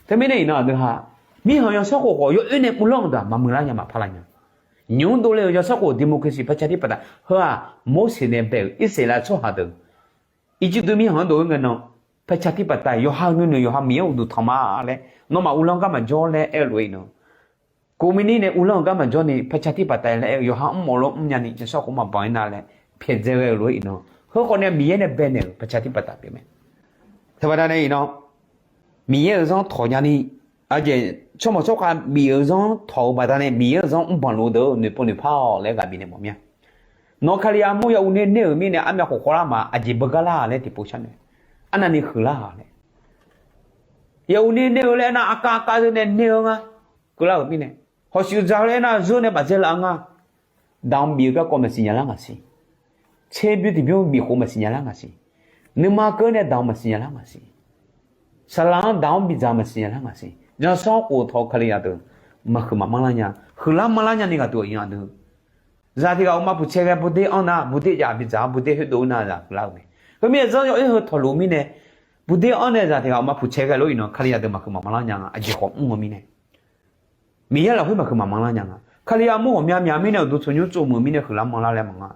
Teumirnae iqnan aqdui ha, mirkhanq zanrsanrkhof khawf yawoer nae uvlanr-eu deuq-aq maqmuiqlar nya, maqpar lar nya. Nymq-mr dovle-euq zanrsanrkhof democracy paqcaqtir paqtav heu-aq, Morseq nae bae-euq Irsaqleqlav tsawrhaq deuq Irjirtuv mirkhanq-anr dov-aer ngae nan, paqcaqtir paqtav yawqha-eu nuinoeq yawqha Miqyaer uqduq tanq ma laer, nawmaf uvlanr gar maqjawr laer aer-eu lof-aer iqnan, koqmir ner nae uvlanr-eu gar maqjawr ni paqcaqtir paqtav laer aer-eu yawqha mrmawf lof mrnya ni zanrsanrkhof maqbanq-aer nar laer pyaeqdzae ghae-eu lof-aer iqnan, heukhawf nae Miqyaer nae baenaeq-euq paqcaqtir paqtav pyeuf mae. Teubaqda nae iqnan, Miqyaer-euq zanr tawq nya ni, aqjeq tsawrmawq tsawrkhav bif-euq zanr tawq-eu baqda nae Miqyaer-euq zanr mrbanq luf-eu deuq noeqpov noeqpar-awq laer ghaq bifnaeq mawf mir-a. Nawq Kalizaq mur ya uv ner ner-euq mirnae armyav khof khawvlar ma, aqjeq beugar lar laer tiqpov sharnoeq. Arnavni huiqlar-a laer, ya uv ner ner-eu laer aernar, aqkav aqkav deuq nae ner-eu nga. Keuvlar-euq mirnae, hawshuif dzaq-eu laer aernar, zeur nae bafdzae laf-eu nga. Daq-anr bif-eu garkawv maqsiq nya lar ngaq siq. Tserbymr tiqbymr bif khof maqsiq nya lar ngaq siq. Nuima keuv nae daq-anr maqsiq nya lar ngaq siq. Saqlaq-anr daq-anr bidzaq maqsiq nya lar ngaq siq. Zanrsanrkhof tawq-eu Kalizaq deuq maqhuiq maqmanr lar nya. Huiqlar manrlar nya ni ghaq duq-eu iqnan aqdui, zaq tiq ghaq uqma puqtsaev ghae bur der anr nar, bur der jav bidzaq-anr bur der khoerdov-eu nar zaq huiqlar-eu mae. Khoermirnae zanr yawoer heu tawq luf-eu mirnae, bur der anr nae zaq tiq ghaq uqma puqtsaev ghae lof iqnan Kalizaq deuq maqhuiq maqmanr lar nya nga, aqjeq khawf mr-eu mirnae. Miqyaer lafkhoer maqhuiq maqmanr lar nya nga. Kalizaq mur ghawqmya mya mirnae uqduq tanqnymr tsov muiq-eu mirnae huiqlar manrlar laer maqnga.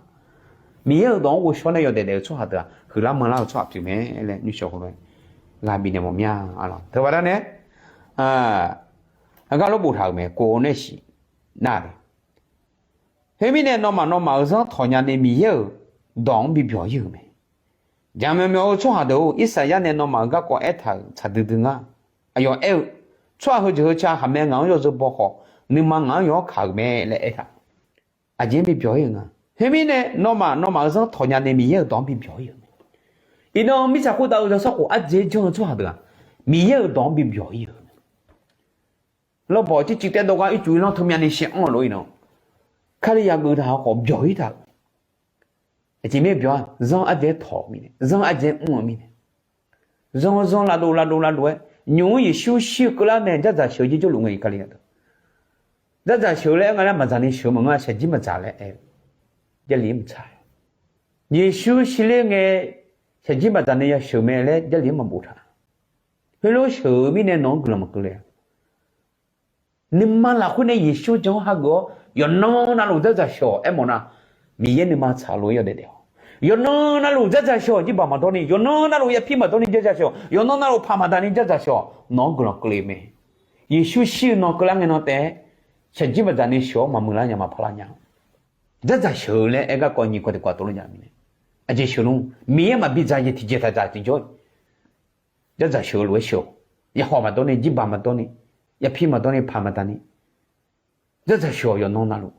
Miqyaer-euq dawq-anr ghovshaw nae yawdaef daef-eu tsawrhaq deuq-aq huiqlar manrlar-eu tsawrhaq pyeuf mae laer nymrshawq khoer gha bifnaeq mawf mir-a. Teubaqda nae, aqgar lof boftaq-euq mae, kov nae siq nar le. Khoermirnae nawmaf nawmaf-euq zanr tawq nya ni Miqyaer-euq dawq-anr bibyawq ir-euq mae. Jaqmyawf myawf-eu tsawrhaq deuq-or, Irsaqyar nae nawmaf-euq garkawv aertaq-euq tsaq duidui nga. Aqyawf aer-eu, tsawrhaq heujeq heu ca khaqmae ngaq-anr yawzeu baw khawf, nuima ngaq-anr yawkaq-euq mae laer aertaq. Aqjeq-anr bibyawq ir-euq nga. Khoermirnae nawmaf nawmaf-euq zanr tawq nya ni Miqyaer-euq dawq-anr bibyawq ir-euq mae. Iqnan mirtsaq khoertav-eu zanrsanrkhof ardzaeq-aer janr-eu tsawrhaq deuq-aq, Miqyaer-euq dawq-anr bibyawq ir-euq mae. Lawrbawq circuiv taedov gar ircuf irlanr teumyav ni shaev anr-eu lof iqnan, Kalizaq geuf taq-awr khawf byawq ir taq-euq. Aqjeq mirnae byawq-a, zanr ardzaeq-aer tawq-eu mirnae, zanr ardzaeq-aer mr-eu mirnae. Zanzan lavdov lavdov lavdov-aer, nymq-mr Yeqsur shir-eu keuvlar nae dzardzaq sheuq-eu jir jawrluf ngae iqkale-a. Dzardzaq sheuq-eu laer aer nga laer maqdzaq ni sheuq-eu maqngeur-a, shaqjir maqdzaq laer aer-eu. Jarlif-anr maqtsaq. Yeqsur shirler ngae, shaqjir maqdzaq ni yasheuq mae laer Jarlif-anr maqboftaq. Heulof sheuq-eu mirnae nawq-anr guiqlanq maqkeuvle-a. Nuima lafkhoer nae Yeqsur jan-anr hageuf-awr yawqnan navluf dzardzaq sheuq-awq aermawf nar, Miqyaer nuima tsaqlof-aer yawdaef daef-awq. Yawqnan navluf dzardzaq sheuq-awq, jirbaq maqdawr ni, yawqnan navluf yapir maqdawr ni dzardzaq sheuq-awq, yawqnan navluf paq maqdaq ni dzardzaq sheuq-awq, nawq-anr guiqlanq keuvle mae. Yeqsur shir-eu nan keuvlar ngae nan taef-aer, shaqjir maqdzaq ni sheuq-awr maqmuiq lar nya maqpar lar nya. Dzardzaq sheuq-eu laer aer garkawv nyiq kawv tiq kawv tov lor nya mirnae. Aqjeq sheuq nmr, Miqyaer maqbi dzaq jeq tiqjeq taq dzaq tiqjawr. Dzardzaq sheuq-eu lof-aer sheuq-awq. Yawhawq maqdawr ni, jirbaq maqdawr ni, yapir maqdawr ni, paq maqdaq ni, dzardzaq sheuq-awq yawqnan navluf.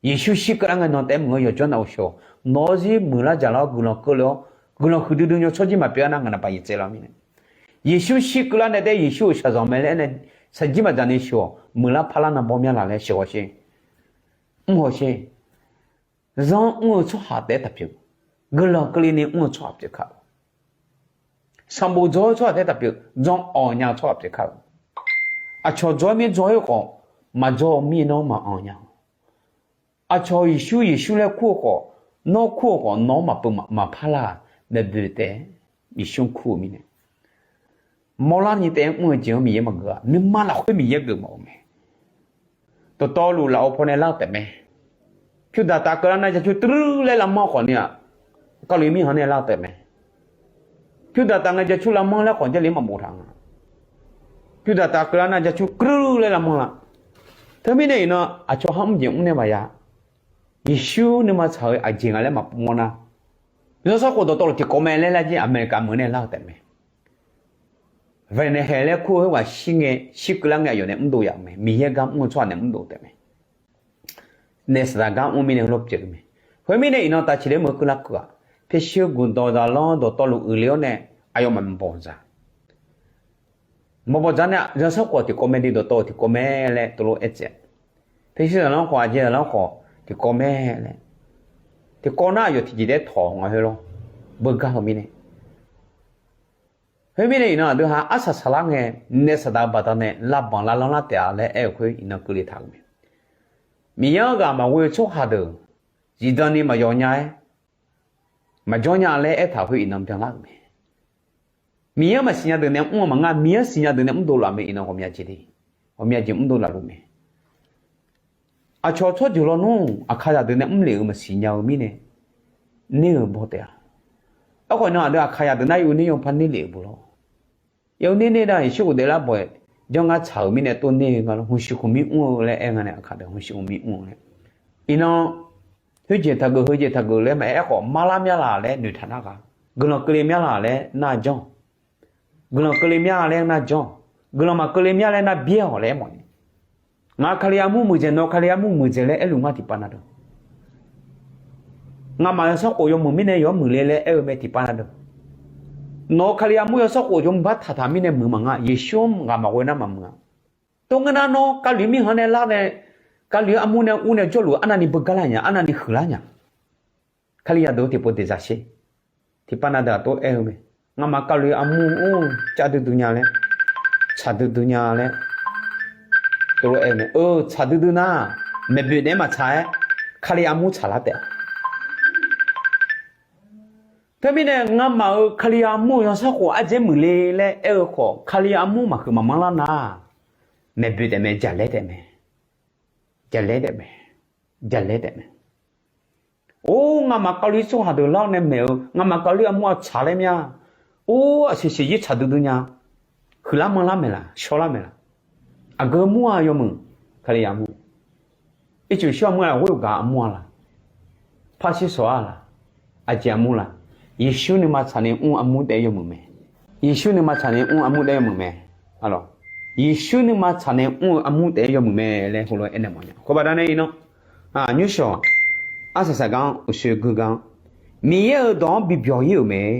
Yeqsur shir keuvlar ngae nan taef-aer maqngeur yawqjawr navluf sheuq-awq. Nawq-awr zir muiqlar jaqlar-awr guiqlanq keuvle-awr, guiqlanq huiqdui dui nyaw tsawrjir maqpyeuf-a nar ngaq naqpav yaeq tsaev lar mirnae. Yeqsur shir keuvlar nae taef-aer Yeqsur-euq shaqzanq mae laer aer nae shaqjir maqdzaq ni sheuq-awq, muiqlar parlar nan baw mya laq laer sheuq hawsher. Mr hawsher. Zanr mr-eu tsawrhaq taef-aer taqpyeuf. Guiqlanq keuvle ni mr-eu tsawrhaq pyeuf kar-eu. Sanqbof dzaw-eu tsawrhaq taef-aer taqpyeuf, jan awq nya-eu tsawrhaq pyeuf kar-eu. Aqcawq dzaw-aer mir dzaw-aer khawf, maqdzaw-eu mir nawr maqanq nya-awq. Aqcawq Yeqsur Yeqsur laer kur-eu khawf, nawr kur-eu khawf nawq-anr maqpar lar-aq, maeqboeq taef-aer Yeqsur-anr kur-eu mirnae. Mawrlar ni taef-aer mr-eu jeq-anr Miqyaer maqgeuf-a, nuima lafkhoer Miqyaer geuf mawf-eu mae. Dawqtawvluf lafov pawnae lar-eu taef mae. Pyurdaq taf keuvlar nar jacoer teuv laer lavmanr khawf ni-aq, Kali mirkhanq nae lar-eu taef mae. Pyurdaq taf ngae jacoer lavmanr laer khawf Jarlif maqboftaq nga. Pyurdaq taf keuvlar nar jacoer teuv laer lavmanr la. Teumirnae iqnan aqcawq har mr jeq mr nae maqya. Yeqsur nuima tsaq-eu aqjeq nga laer maqpov mawr nar, zanrsanrkhof dawqtawvluf tiqkawv mae laer lar jir America meuq nae lar-eu taef mae. Vaeqnaeq haeq laer kur-eu khoerghaq shir ngae, shir keuvlar ngae aqyawf nae mrdov yaf-euq mae. Miqyaer gar mr-eu tsawrhaq nae mrdov taef mae. Naef saqdaq gar mr mirnae heulof pyeuf-eu mae. Khoermirnae iqnan taf ciqler meuq keuvlar keuv-aq, pyurshuir guqdawq zaqlanr dawqtawvluf uiqle-awr nae aqyawfmaf maqbawq dzaq. Maqbawq dzaq nae zanrsanrkhof tiqkawv mae de, dawqtawv tiqkawv mae laer teulof aer tsaev. Pyurshuir zaqlanr khawf aqjeq zaqlanr khawf tiqkawv mae laer. Tiqkawv nar aqyawf tiqjeq taef-aer tawq nga khoer lor. Beugar-eu mirnae. Khoermirnae iqnan aqdui ha arsaq saqlar ngae, naef saqdaq-eu baqdanae lavbanq lavlanr lar taef-a laer aer-eu khoer iqnan keuvle taq-euq mae. Miqyaer-anr ghaq maqghoe-eu tsawrhaq deuq zifdan ni maqyawf nya-aer maqjawr nya laer aertaq khoer iqnan byanlar-euq mae. Miqyaer-anr maqsiqnya deuq nae mr-eu maqngar, Miqyaer-anr siqnya deuq nae mrdov laf mae iqnan ghawqmya jeq de. Ghawqmya jeq mrdov laf luf mae. Aqcawq tsawrjeuq lawnmr aqkaqzaq deuq nae mrlef-euq maqsiqnya-eu mirnae, ner-euq baw taef-a. Aerkhawf nan aqdui aqkaqzaq deuq nar yawner yawpar ner lef-euq bu lawr. Yawner ner nar Yeqsur ghofdaef lar bawq-aer janr ngar tsaq-euq mirnae tov ner-eu nga lor, hmqshiq khmq mir mr-eu laer aer nga nae aqkaq deuq hmqshiq khmq mir mr-eu laer. Iqnan, khoerjeq taqgeuf heujeq taqgeuf laer maqaer khawf marlar mya laq laer noeqtaq nar ghaq, guiqlanq keuvle mya laq laer nar janr-awq. Guiqlanq keuvle mya laer nar janr-awq. Guiqlanq maqkeuvle mya laer nar byaer-awq laer aermawf ni. Ngaq Kali armur muiqdzaeq, nawq Kali armur muiqdzaeq laer aerluf ngar tiqpav na deuq. Ngamaf zanrsanrkhof yawmuiq mirnae yawmuiq le laer aer-eu mae tiqpav na deuq. Nawq-eu Kali armur zanrsanrkhof yawmuiq bar taqtaq mirnae muiq maqnga, Yeqsur-anr ghaq maqghoe nar maqmuiq-a. Tov ngae nar nawr Kali mirkhanq nae lar nae, Kali-eu armur nae ur nae jawrluf arnavni beugar lar nya, arnavni huiqlar nya. Kalizaq deuq-eu tiqpov daeqzaq sher. Tiqpav na deuq aqtov aer-eu mae. Ngamaf Kali armur-or, cav duidui nya laer, tsaq duidui nya laer, tov lof aer-eu mae. Eu, tsaq duidui nar, maeqboeq daef-aer maqtsaq-aer, Kali armur tsaqlar taef-a. Teumirnae ngamaf-euq Kali armur-eu zanrsanrkhof ardzaeq muiqle laer aer-eu khawf, Kali armur maqhuiq maqmanr lar nar, maeqboeq taef mae, jaqlaer taef mae. Jaqlaer taef mae. Jaqlaer taef mae. Or, ngamaf Kali tsawrhaq deuq lar-awr nae maeq-eu, ngamaf Kali armur-aq tsaqler mya. Or, aqsiq siq jir tsaq duidui nya. Huiqlar manrlar maeqlaf, shawrlar maeqlaf. Aqgeu mur-aq yawmuiq, Kali armur. Ircuf shawr armur-aq ghoer-eu gaq armur-a laq. Par shir sawq-a laq. Aqjeq armur laq. Yeqsur nuima tsaq nae mr armur taef-aer yawmuiq mae. Yeqsur nuima tsaq nae mr armur taef-aer yawmuiq mae. Yeqsur nuima tsaq nae mr-eu armur taef-aer yawmuiq mae laer heulof-aer aernaeq mawf nya. Khoerbaqda nae iqnan, nymrshawq, arsaq saqgar uqshoe gui gar-anr, Miqyaer-euq dawq-anr bi byawq ir-euq mae.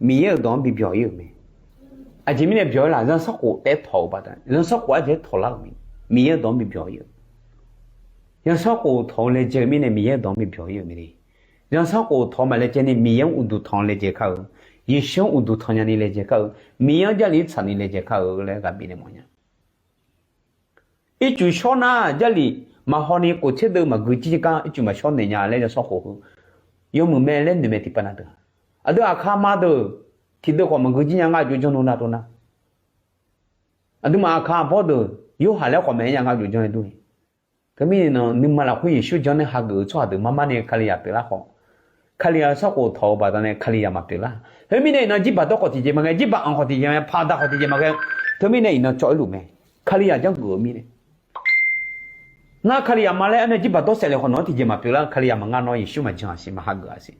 Miqyaer-euq dawq-anr bi byawq ir-euq mae. Aqjeq mirnae byawq ir laf, zanrsanrkhof taef-aer tawq-euq baqda, zanrsanrkhof ardzaeq-aer tawqlar-euq mae. Miqyaer-euq dawq-anr bi byawq ir-euq. Zanrsanrkhof tawq-eu laejae-eu mirnae Miqyaer-euq dawq-anr bi byawq ir-euq mae. Zanrsanrkhof tawq-eu maqlaejae ni Miqyaer-anr uqduq tanq-eu laejae kar-eu. Yeqsur-anr uqduq tanq nyani laejae kar-eu, Miqyaer-anr Jarlif tsaqni laejae kar-eu laer ghaq bifnaeq mawf nya. Ircuf shawr nar Jarlif maqhaw ni khof tser deuv maqgui jir gar ircuf maqshawr naeq nya laer yawsanr khof heu yawmuiq mae laer noeq mae tiqpav na deuq-a. Aqdui aqkar ma deuq tiqdeuv khawf maqgui jir nya ngar jov janr nmr nar dov nar. Aqduimaf aqkar aqbawr deuq yorhaq laer khawf maeq-aer nya ngar jov janr-aer dur-ir. Teumirnae nuima lafkhoer Yeqsur janr nae hageuf-eu tsawrhaq deuq mar mar ni Kalizaq pyeuflar khawf, Kalizaq yawsanr khof tawq-eu baqdanae Kalizaq maqpyeuflar. Khoermirnae iqnan jirbaq dawr khawf tiqjeq maqghae, jirbaq anq khawf tiqjeq maqghae, paqdaq khawf tiqjeq maqghae. Teumirnae iqnan cawv-aer luf mae. Kalizaq janrgeuf-eu mirnae, ngar Kalizaq ma laer aer nae jirbaq dawr saef le khawf nawq-anr tiqjeq maqpyeuflar-eu Kalizaq maqnga nawr Yeqsur maqjan-a siq, maqhageuf-a siq.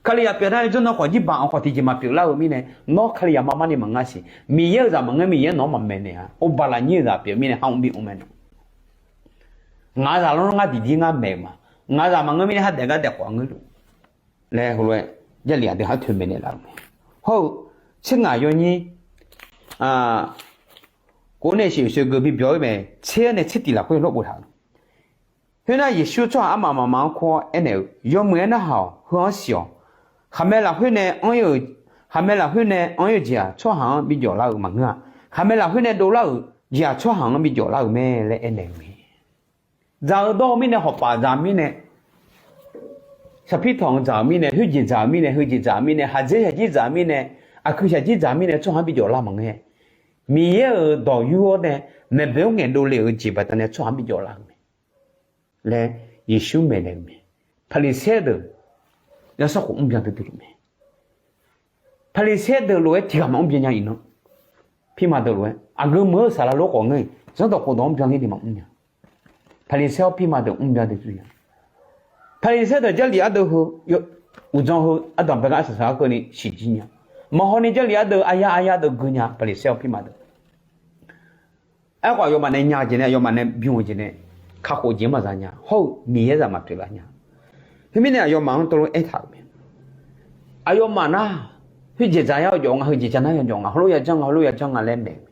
Kalizaq pyeuf nar-aer jawr nawr khawf jirbaq anq khawf tiqjeq maqpyeuflar-eu mirnae, nawr Kalizaq mar mar ni maqnga siq. Miqyaer-euq zaq maqngeur, Miqyaer nawq-anr maqmaeq naeq-a. Orbaq lafnyir-eu zaq pyeuf mirnae har mr bi mr mae nawq. Ngaq-euq zaq lawr ngar diqdir ngar maeq-eu ma. Ngaq-euq zaq maqngeur mirnae har daef gar daef khawf ngeur luf laer heulof-aer Jarlif aqdui har toeqmaeq naeq laf-eu mae. Hawr-eu tser ngaq yawnyir kov nae sheuqshoeq geu bibyawq-ir mae. Tser-awr nae tser tiq lafkhoer lawr boftaq-eu. Khoernar Yeqsur tsawrhaq armaf mafma-anr kur-awr aernaeq-eu, Yawmuiq-aer narhaq-awq. Heu-anr siq-awq. Khaqmae lafkhoer nae anr-ir-eu, khaqmae lafkhoer nae anr-ir-eu jeq-aq, tsawrhaq-anr bi jawf lar-eu maqngeur-a. Khaqmae lafkhoer nae dovlar-euq jeq-aq, tsawrhaq-anr bi jawf lar-euq mae laer aernaeq-eu mae. Dzaq-eu dawr-eu mirnae, hawqpaf dzaq-eu mirnae, saqpir tanq-eu dzaq-eu mirnae, khoerjeq dzaq-eu mirnae, heujeq dzaq-eu mirnae, haqdzer shaqjir dzaq-eu mirnae, aqkuir shaqjir dzaq-eu mirnae tsawrhaq-anr bi jawf lar maqngeur-a. Miqyaer-euq dawq yur-awr nae maeqboeq-anr ngaeqdov le-euq jeq baqdanae tsawrhaq-anr bi jawf lar-euq mae laer Yeqsur maeqnaeq-eu mae. Paqliqsaer deuq yawsanr khof mrbyan duidui luf mae. Paqliqsaer deuq lof-aer tiq ghaq maqmr byan nya iqnan. Pirma deuq lof-aer aqgeu meuq-eu saqlaq lof khawf ngeur-iq zanrdawq khofdawq mrbyan ler ni maqmr nya. Paqliqsaer-awr pirma deuq mrbyan duidui nya. Paqliqsaer deuq Jarlif ardeuv heu, uqdzan heu ardanq bae gar arsaq saq-aer keuvni siqjir nya. Maqhaw ni Jarlif ardeuv arya arya deuv gui nya Paqliqsaer-awr pirma deuq. Aerkhawf aqyawfmaf nae nya-eu jeq nae, aqyawfmaf nae bym-eu jeq nae, kakhof jeq-anr maqza nya. Hawr-eu Miqyaer zaq maqpyeuf lar nya. Khoermirnae aqyawfmaf-anr teulof aertaq-euq mae. Aqyawfmaf nar, khoerjeq dzaq yar-eu jawf nga, heujeq dzaq nar yawjawf nga, heulof yajanr nga, heulof yajanr nga laer maeq-eu mae.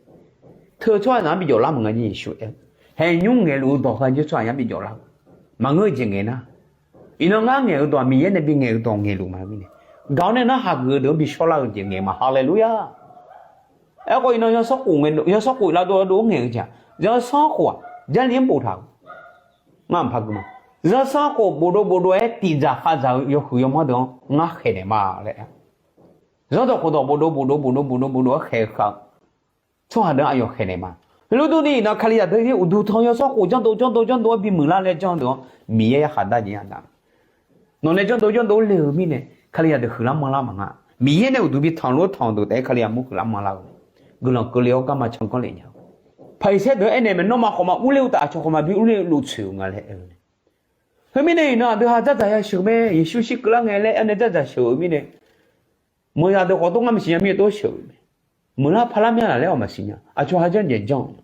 Teu tsawrhaqzaq-anr bi jawf lar maqnga jeq Yeqsur aer-eu, haeqnymr ngaeqluf-eu dawq heu-aq jir tsawrhaq yar bi jawf lar-eu, maqngeur-eu jeq ngaeq nar, iqnan ngar ngaeq-eu dawq-aq Miqyaer nae bi ngaeq-eu dawq ngaeqluf ma mirnae, gaq-awr nae narhaq geuf-eu deuq-anr bi shawrlar-eu jeq ngaeq ma. Haleluya! Aerkhawf iqnan zanrsanrkhof lavdov lavdov-aer ngaeq-eu jeq-aq, zanrsanrkhof-aq Jarlif-anr boftaq-euq. Ngar mqpar gui ma. Zanrsanrkhof bofdov bofdov-aer tiqdzaq khaqdzaq-eu yawhuiq yawmanr deuq-anr ngar khaeqnaeq ma laer aer. Zanrdawq khofdawq bofdov bofdov bofdov bofdov bofdov-aer khaeq-eu khaq-eu tsawrhaq deuq-anr aqyawf khaeqnaeq ma. Heulof durni iqnan Kalizaq deuq-ir uqduq tanq yawsanrkhof janrdov janrdov janrdov-aer bimuiq lar laer janr deuq-anr Miqyaer yarkhaq dar jeq-anr aqda. Nawq nae janrdov janrdov le-eu mirnae Kalizaq deuq huiqlar manrlar maqnga. Miqyaer nae uqduq bi tanq lof-aer tanq-eu deuq taef-aer Kalizaq mur huiqlar manrlar-eu guiqlanq keuvle-awr garma canqganr lef nya-eu. Paqliqsaer deuq-anr aernaeq mae, nawmaf khawf maqur ler-eu uqtaf aqcawq khawf maqbi ur ler-eu loftoeq-eu nga laer aer-eu. Khoermirnae iqnan aqdui ha dzardzaq yasheuq mae, Yeqsur shir keuvlar ngae laer aernae dzardzaq sheuq-eu mirnae, meuqzaq deuq khawf tov ngar maqsiq nya mirnae tov sheuq-eu mae. Meuqlar parlar myanr laf laer-awq maqsiq nya. Aqcawq ha janrjaeq janr-eu ma.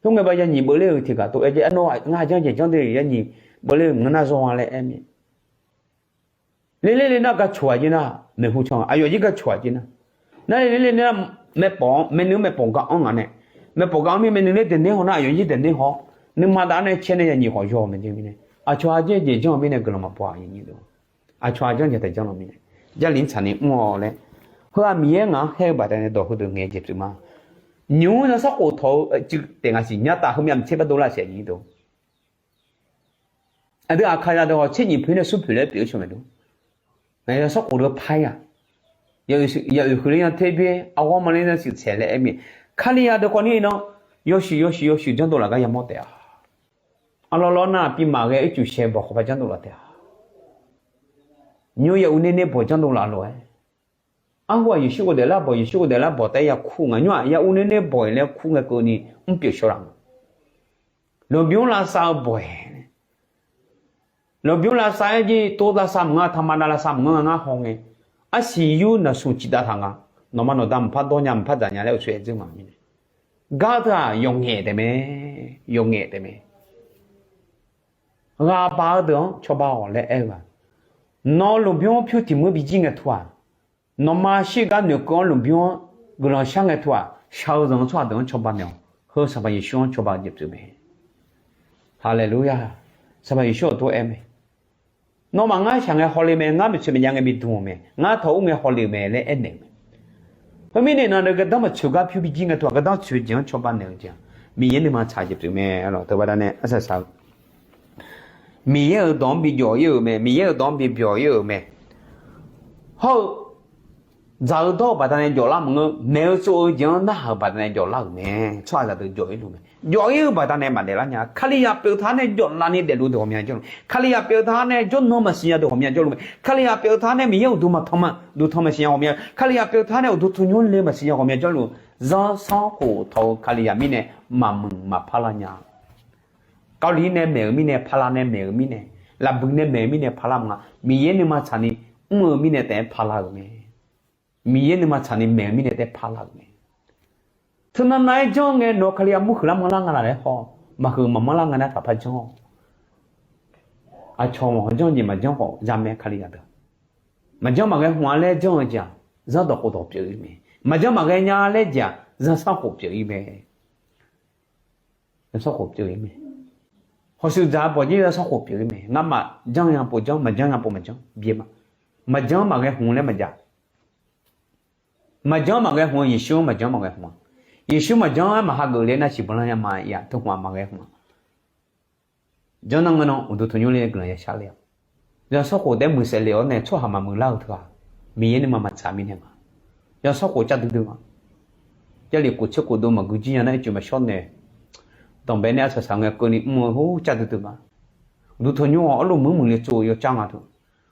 Tov ngae ba yanyiq beuvler-eu tiqghaq tov aer jaer, arnawr ngar ha janrjaeq janr de yanyiq beuvler-eu ngeur nar zawr-a laer aer mir. Lerler le nar gaq coq-aq jir nar, maeqhu can aqyawf jir gaq coq-aq jir nar, nar lerler le nar, maeqpawf-anr maeqnui-anr maeqpawf gaq-anr ngaq nae, maeqpawf gaq-anr mir maeqnui ler daeqner haw nar aqyawf jir daeqner haw, nuima daf-anr nae cae nae yanyiq khawf yaw maeq jeq mirnae, aqcawq ha janrjaeq janr-eu mirnae guiqlanq maqbaw-a. Aqcawq ha janrjaeq taeq janr-eu mirnae, Jarlif-anr tsaqni mr-awq laer, heu-aq Miqyaer ngaq-anr khaer-eu baqdanae dawq heudeuq ngaeq-eu jeq pyeuf ma. Nymq-mr zanrsanrkhof tawq-eu cuiv taef ngaq siq nya taf heumyav mqtser bar dovlar saef nyiq deuq. Aqdui aqkaqzaq deuq hawq tser nyiq poeq nae smr poeq laer pyeuf-eu cawq maeq deuq. Ngaq zanrsanrkhof deuq par-ir-aq, yaoeq huiqler yan ter byaer, arghawr ma ler yan siq tsaeq laer aer mir. Kalizaq deuq khawf ni nan, yawshuif yawshuif yawshuif janrdov laf gar yamawr taef-a. Arlawr lawr nar aqpiv maqghae ircuf shaeq bawq khawf par janrdov laf taef-a. Nymr ya uvner ner bawq janrdov laf lof-aer, arhu-aq Yeqsur ghofdaef lar bawq, Yeqsur ghofdaef lar bawq taef-aer ya kur nga. Nymr-aq ya uvner ner bawq-iq laer kur ngae keuvni mr pyeuf shawr laf nga. Lmqbymr lavsav-eu bawq-iq, lmqbymr lavsav-aer jir tov lavsav maqngeur, taqmaqnav lavsav maqngeur nga ngar haw ngae, arsiq yur naqsmq ciqdav taq nga. Nawqma nawqda mqpar dawr nya mqpar dzaq nya laer uqtsoeq-aer dzeur ma mirnae, gar teu-aq yawqngaef taef mae, yawqngaef taef mae. Ghaqbaq-eu deuq-anr cawba-awq laer aer-eu-aq, nawq-eu lmqbymr-anr pyur tiq muir bijir ngae teu-aq, nawqma shirgar noeqkeuv-anr lmqbymr-anr guiqlanq shar ngae teu-aq, shaq-eu zanq-eu tsawrhaq deuq-anr cawba naeq-awq. Heu Sanqpaq Yeqsur-anr cawba-eu jeq pyeuf mae. Haleluya! Sanqpaq Yeqsur-euq tov aer mae. Nawmaf ngar shaq ngae hawle mae, ngar maeqtsoeq maqjav ngae bidm-euq mae, ngar tawq ur ngae hawle-euq mae laer aernaeq-eu mae. Khoermirnae iqnan deuq gardanr maqtsoeq gar pyur bijir ngae tawq-aq, gardanr tsoeq-eu jeq-anr cawba naeq-eu jeq-aq, Miqyaer nuima tsaq jeq pyeuf mae. Teu baqdanae arsaq saq-eu Miqyaer-euq dawq-anr bi jawf ir-euq mae, Miqyaer-euq dawq-anr bi byawq ir-euq mae. Hawr-eu dzaq-eu dawr-eu baqdanae jawflar maqngeur, maeq-eu tsov-eu jeq-anr narhaq-euq baqdanae jawflar-euq mae. Tsawrhaqzaq deuq jawf ir luf mae. Jawf ir-eu baqdanae maqdaef lar nya. Kalizaq pyeuf taq-anr nae jawflaf ni daefluf deuq ghawqmya jawrluf, Kalizaq pyeuf taq-anr nae jawrnan maqsiq nya deuq ghawqmya jawrluf mae. Kalizaq pyeuf taq-anr nae Miqyaer uqduq maqtanq ma, uqduq tanq maqsiq nya ghawqmya, Kalizaq pyeuf taq-anr nae uqduq tanqnymr le maqsiq nya ghawqmya jawrluf, zanrsanrkhof tawq-eu Kalizaq mirnae maqmuiq maqpar lar nya. Kawvliq nae maeq-euq mirnae, paqlav nae maeq-euq mirnae, lafbuiq nae maeq-euq mirnae paqlar maqnga, Miqyaer nuima tsaqni mr-eu mirnae taef-aer paqlar-euq mae. Miqyaer nuima tsaqni maeq-eu mirnae taef-aer paqlar-euq mae. Teunav nav-aer janr ngae nawq-eu Kalizaq mur huiqlar manrlar nga laf laer haw, maqhuiq maqmanrlar nga nar taqpar janr-awq. Aqcawq maqhaw janr jeq maqjanr khawf zamae Kalizaq deuq. Maqjanr maqghae hmq-a laer janr-eu jeq-aq, zanrdawq khofdawq pyeuf ir mae. Maqjanr maqghae nya laer jeq-aq, zanrsanrkhof pyeuf ir mae. Zanrsanrkhof pyeuf ir mae. Hawshuif dzaq-eu bawq jir zanrsanrkhof pyeuf ir mae. Ngamaf janr nya pov janr, maqjanr nya pov maqjanr byae ma. Maqjanr maqghae hmq laer maqjav. Maqjanr maqghae hmq-a, Yeqsur-anr maqjanr maqghae hmq-a. Yeqsur maqjanr-aer maqhageuf le nar siqbanq lan nya ma-a, teuhmq-aq maqghae hmq-a. Janr nar ngeur nan uqduq tanqnymr le guiqlanq yashar le-awq. Zanrsanrkhof taef-aer muiqsaef le-awr nae tsawrhaq maqmuiq lar-eu teu-aq, Miqyaer nuima maqtsaq mirnae nga. Zanrsanrkhof car duidui nga. Jarlif khof tser khof dov maqgui jir nya nar ircuf maqshawr nae, danqbae nae arsaq saq ngae keuvni mr-eu hawr car duidui nga. Uqduq tanqnymr-awq arluf muiq muiq le tsov-eu yawcar nga teu.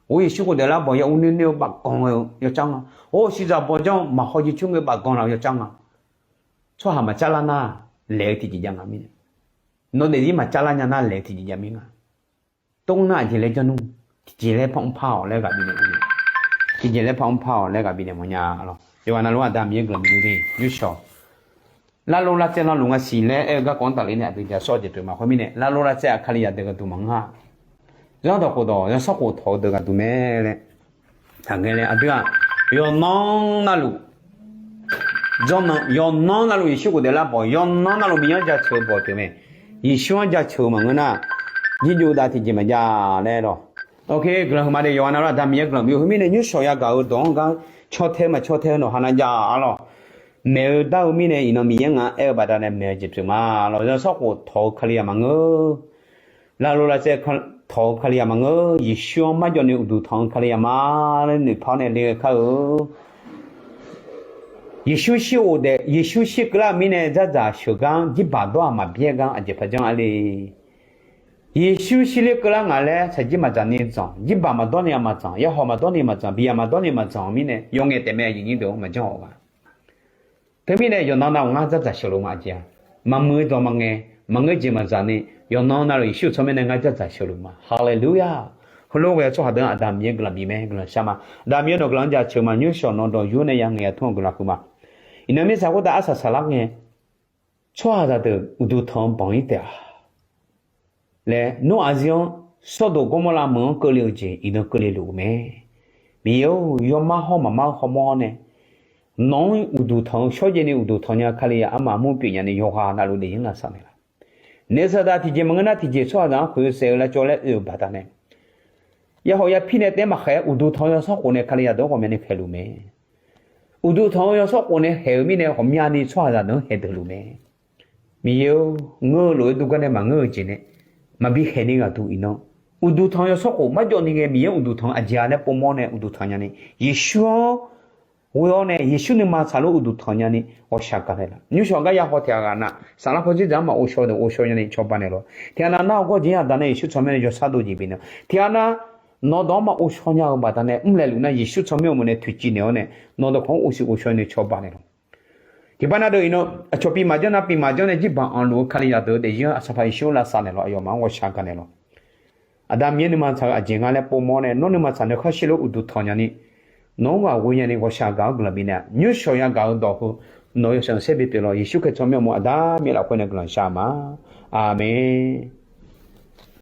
Or Yeqsur khofdaef lar bawq ya ur noer noer-eu bafganq-eu yawcar nga. Or shiqzaq bawq janr maqhaw jircoer ngae bafganq laf-eu yawcar nga. Tsawrhaq maqcar lar nar laeq-eu tiqjeq jav nga mirnae. Nawr daefzir maqcar lar nya nar laeq-eu tiqjeq jav mir nga. Tov nar aqjeq laer janr nmr, tiqjeq laer par mr par-awq laer ghaq bifnaeq, tiqjeq laer par mr par-awq laer ghaq bifnaeq mawfnya lawq. Yawqghaq navluf-anr Aqda Miqyaer guiqlanq bidui de nymrshawq. Larlov lavtsaev lavluf nga siq laer aer-eu garkawv-anr tafler nae aqdui jaq sawr jeq pyeuf ma khoermirnae, larlov lavtsaev-aq Kalizaq deuq gharduq maqngeur-a. Zanrdawq khofdawq zanrsanrkhof tawq-eu deuq gharduq mae laer taqngae laer aqdui-aq, yawqnan navluf, yawqnan navluf Yeqsur khofdaef lar bawq, yawqnan navluf Miqyaer-anr jaceuq-eu bawq pyeuf mae. Yeqsur-anr jaceuq-eu maqngeur nar, jirjov dav tiqjeq maqjav laer lawq. Guiqlanq huiqma de yawqghaq navluf Aqda Miqyaer guiqlanq bif-eu khoermirnae nymrshawq yagaq-eu dawq-anr gar caw tae maqcaw tae-eu nawq ha nav jav-a lawq. Maeq-eu dar-eu mirnae iqnan Miqyaer nga aer-eu baqdanae maeq-eu jeq pyeuf ma lawq. Zanrsanrkhof tawq-eu Kalizaq maqngeur. Larlov lavtsaev tawq-eu Kalizaq maqngeur. Yeqsur-anr marjawv ni uqduq tanq-eu Kalizaq ma laer noeqpar-awr nae le-eu kar-eu. Yeqsur shir-eu daef, Yeqsur shir keuvlar-eu mirnae dzardzaq sheuq gar-anr jirbaq dawr-aq maqbyaer gar aqjeq par janr-a le. Yeqsur shirler keuvlar ngaq laer shaqjir maqdzaq ni dzanq, jirbaq maqdawr ni-a maqdzanq, yarhaw maqdawr ni maqdzanq, biyaq maqdawr ni maqdzanq-eu mirnae yawf ngaef taef mae aqyuif nyir deuq-anr maqjanr-awq gaq. Teumirnae yawqnan navluf ngar dzardzaq sheuqluf ma aqjeq-a. Maqmuiq-eu dawq maqngae, maqngeur jeq maqdzaq ni, yawqnan navluf Yeqsur tsawrmyanr nae ngar dzardzaq sheuqluf ma. Haleluya! Heulof ghae-eu tsawrhaq deuq-anr Aqda Miqyaer guiqlanq bif mae, guiqlanq shar ma. Aqda Miqyaer nawq guiqlanq-anr jaceuq ma, nymrshawq nawq dawq yur nae ya ngaeq ya tmr-eu guiqlanq huiq ma. Iqnan mirtsaq khoertav arsaq saqlar ngae, tsawrhaqzaq deuq uqduq tanq-eu banq-ir taef-a laer, Noraq zir-anr Sawrdoq Gawrmawrlav meuq-anr keuvle-eu jeq iqnan keuvle luf-eu mae. Miqyaer-or, yawmar hawr maqmar-eu hawmawr-awr nae, nawq-anr uqduq tanq-eu shawrjaev ni uqduq tanq nya Kalizaq armaf armur pyeuf nya ni yawqghaq navluf daefzir lavsav naeq laf. Naef saqdaq tiqjeq maqngeur nar tiqjeq tsawrhaqzaq-anr khoeq saef-eu lavcawv laer oe-euq baqdanae, yahaw yapir nae taef-aer maqkhaeq-aer uqduq tanq-eu zanrsanrkhof nae Kalizaq deuq-anr ghawqmyani khaeqluf mae. Uqduq tanq-eu zanrsanrkhof nae khaeq-eu mirnae ghawqmyani tsawrhaqzaq deuq-anr khaeqdeuq luf mae. Miqyaer-or, ngeur-eu lof-aer durgar nae maqngeur-eu jeq nae maqbi khaeq ni ghaq duq iqnan, uqduq tanq-eu zanrsanrkhof marjawv ni ghae Miqyaer uqduq tanq-eu aqjeq-a laer povmawr nae uqduq tanq nyani, Yeqsur-anr ghoe-awr nae Yeqsur nuima tsaqlof uqduq tanq nyani ghawqshaq gaq naeq laf. Nymrshawq gar yahaw tiq ghaq ghaq nav saflar pawdzer dzaq-anr maq ghovshaw deuq ghovshaw nyani cawba naeq lawq. Tiq ghaq nav nar-eu gawr jeq-anr Aqda nae Yeqsur tsawrmyanr nae yawshar dov jeq bifnaeq. Tiq ghaq nav nawq-eu dawq-anr maq ghovshaw nya-eu baqdanae mrlaeq luf nar Yeqsur tsawrmyanr uqmov nae toeqciv naeq-awr nae nawq-eu dawq kawq-anr ghovshuif ghovshaw ni cawba naeq lawq. Tiqpav nav deuq iqnan aqcawq pyeuf maqjanr nav pyeuf maqjanr nae jirbaq anqluf-eu Kalizaq deuq-eu daefzir-anr Aqsaqpaq Yeqsur lavsav naeq lawq, aqyawfmaf-anr ghawqshaq gaq naeq lawq. Aqda Miqyaer nuima tsaq-eu aqjeq nga laer povmawr nae nawr nuima tsaq nae khar shir lof uqduq tanq nyani, nawq-anr ghaq ghoe nyani ghawqshaq gaq-anr guiqlanq bifnaeq-a. Nymrshawq yagaq-eu dawq heu nawq-eu yawshaef saer bi pyeuf lawq. Yeqsur Kali tsawrmyanr uqmov Aqda Miqyaer lafkhoer nae guiqlanq shar-eu ma. Aqmeq.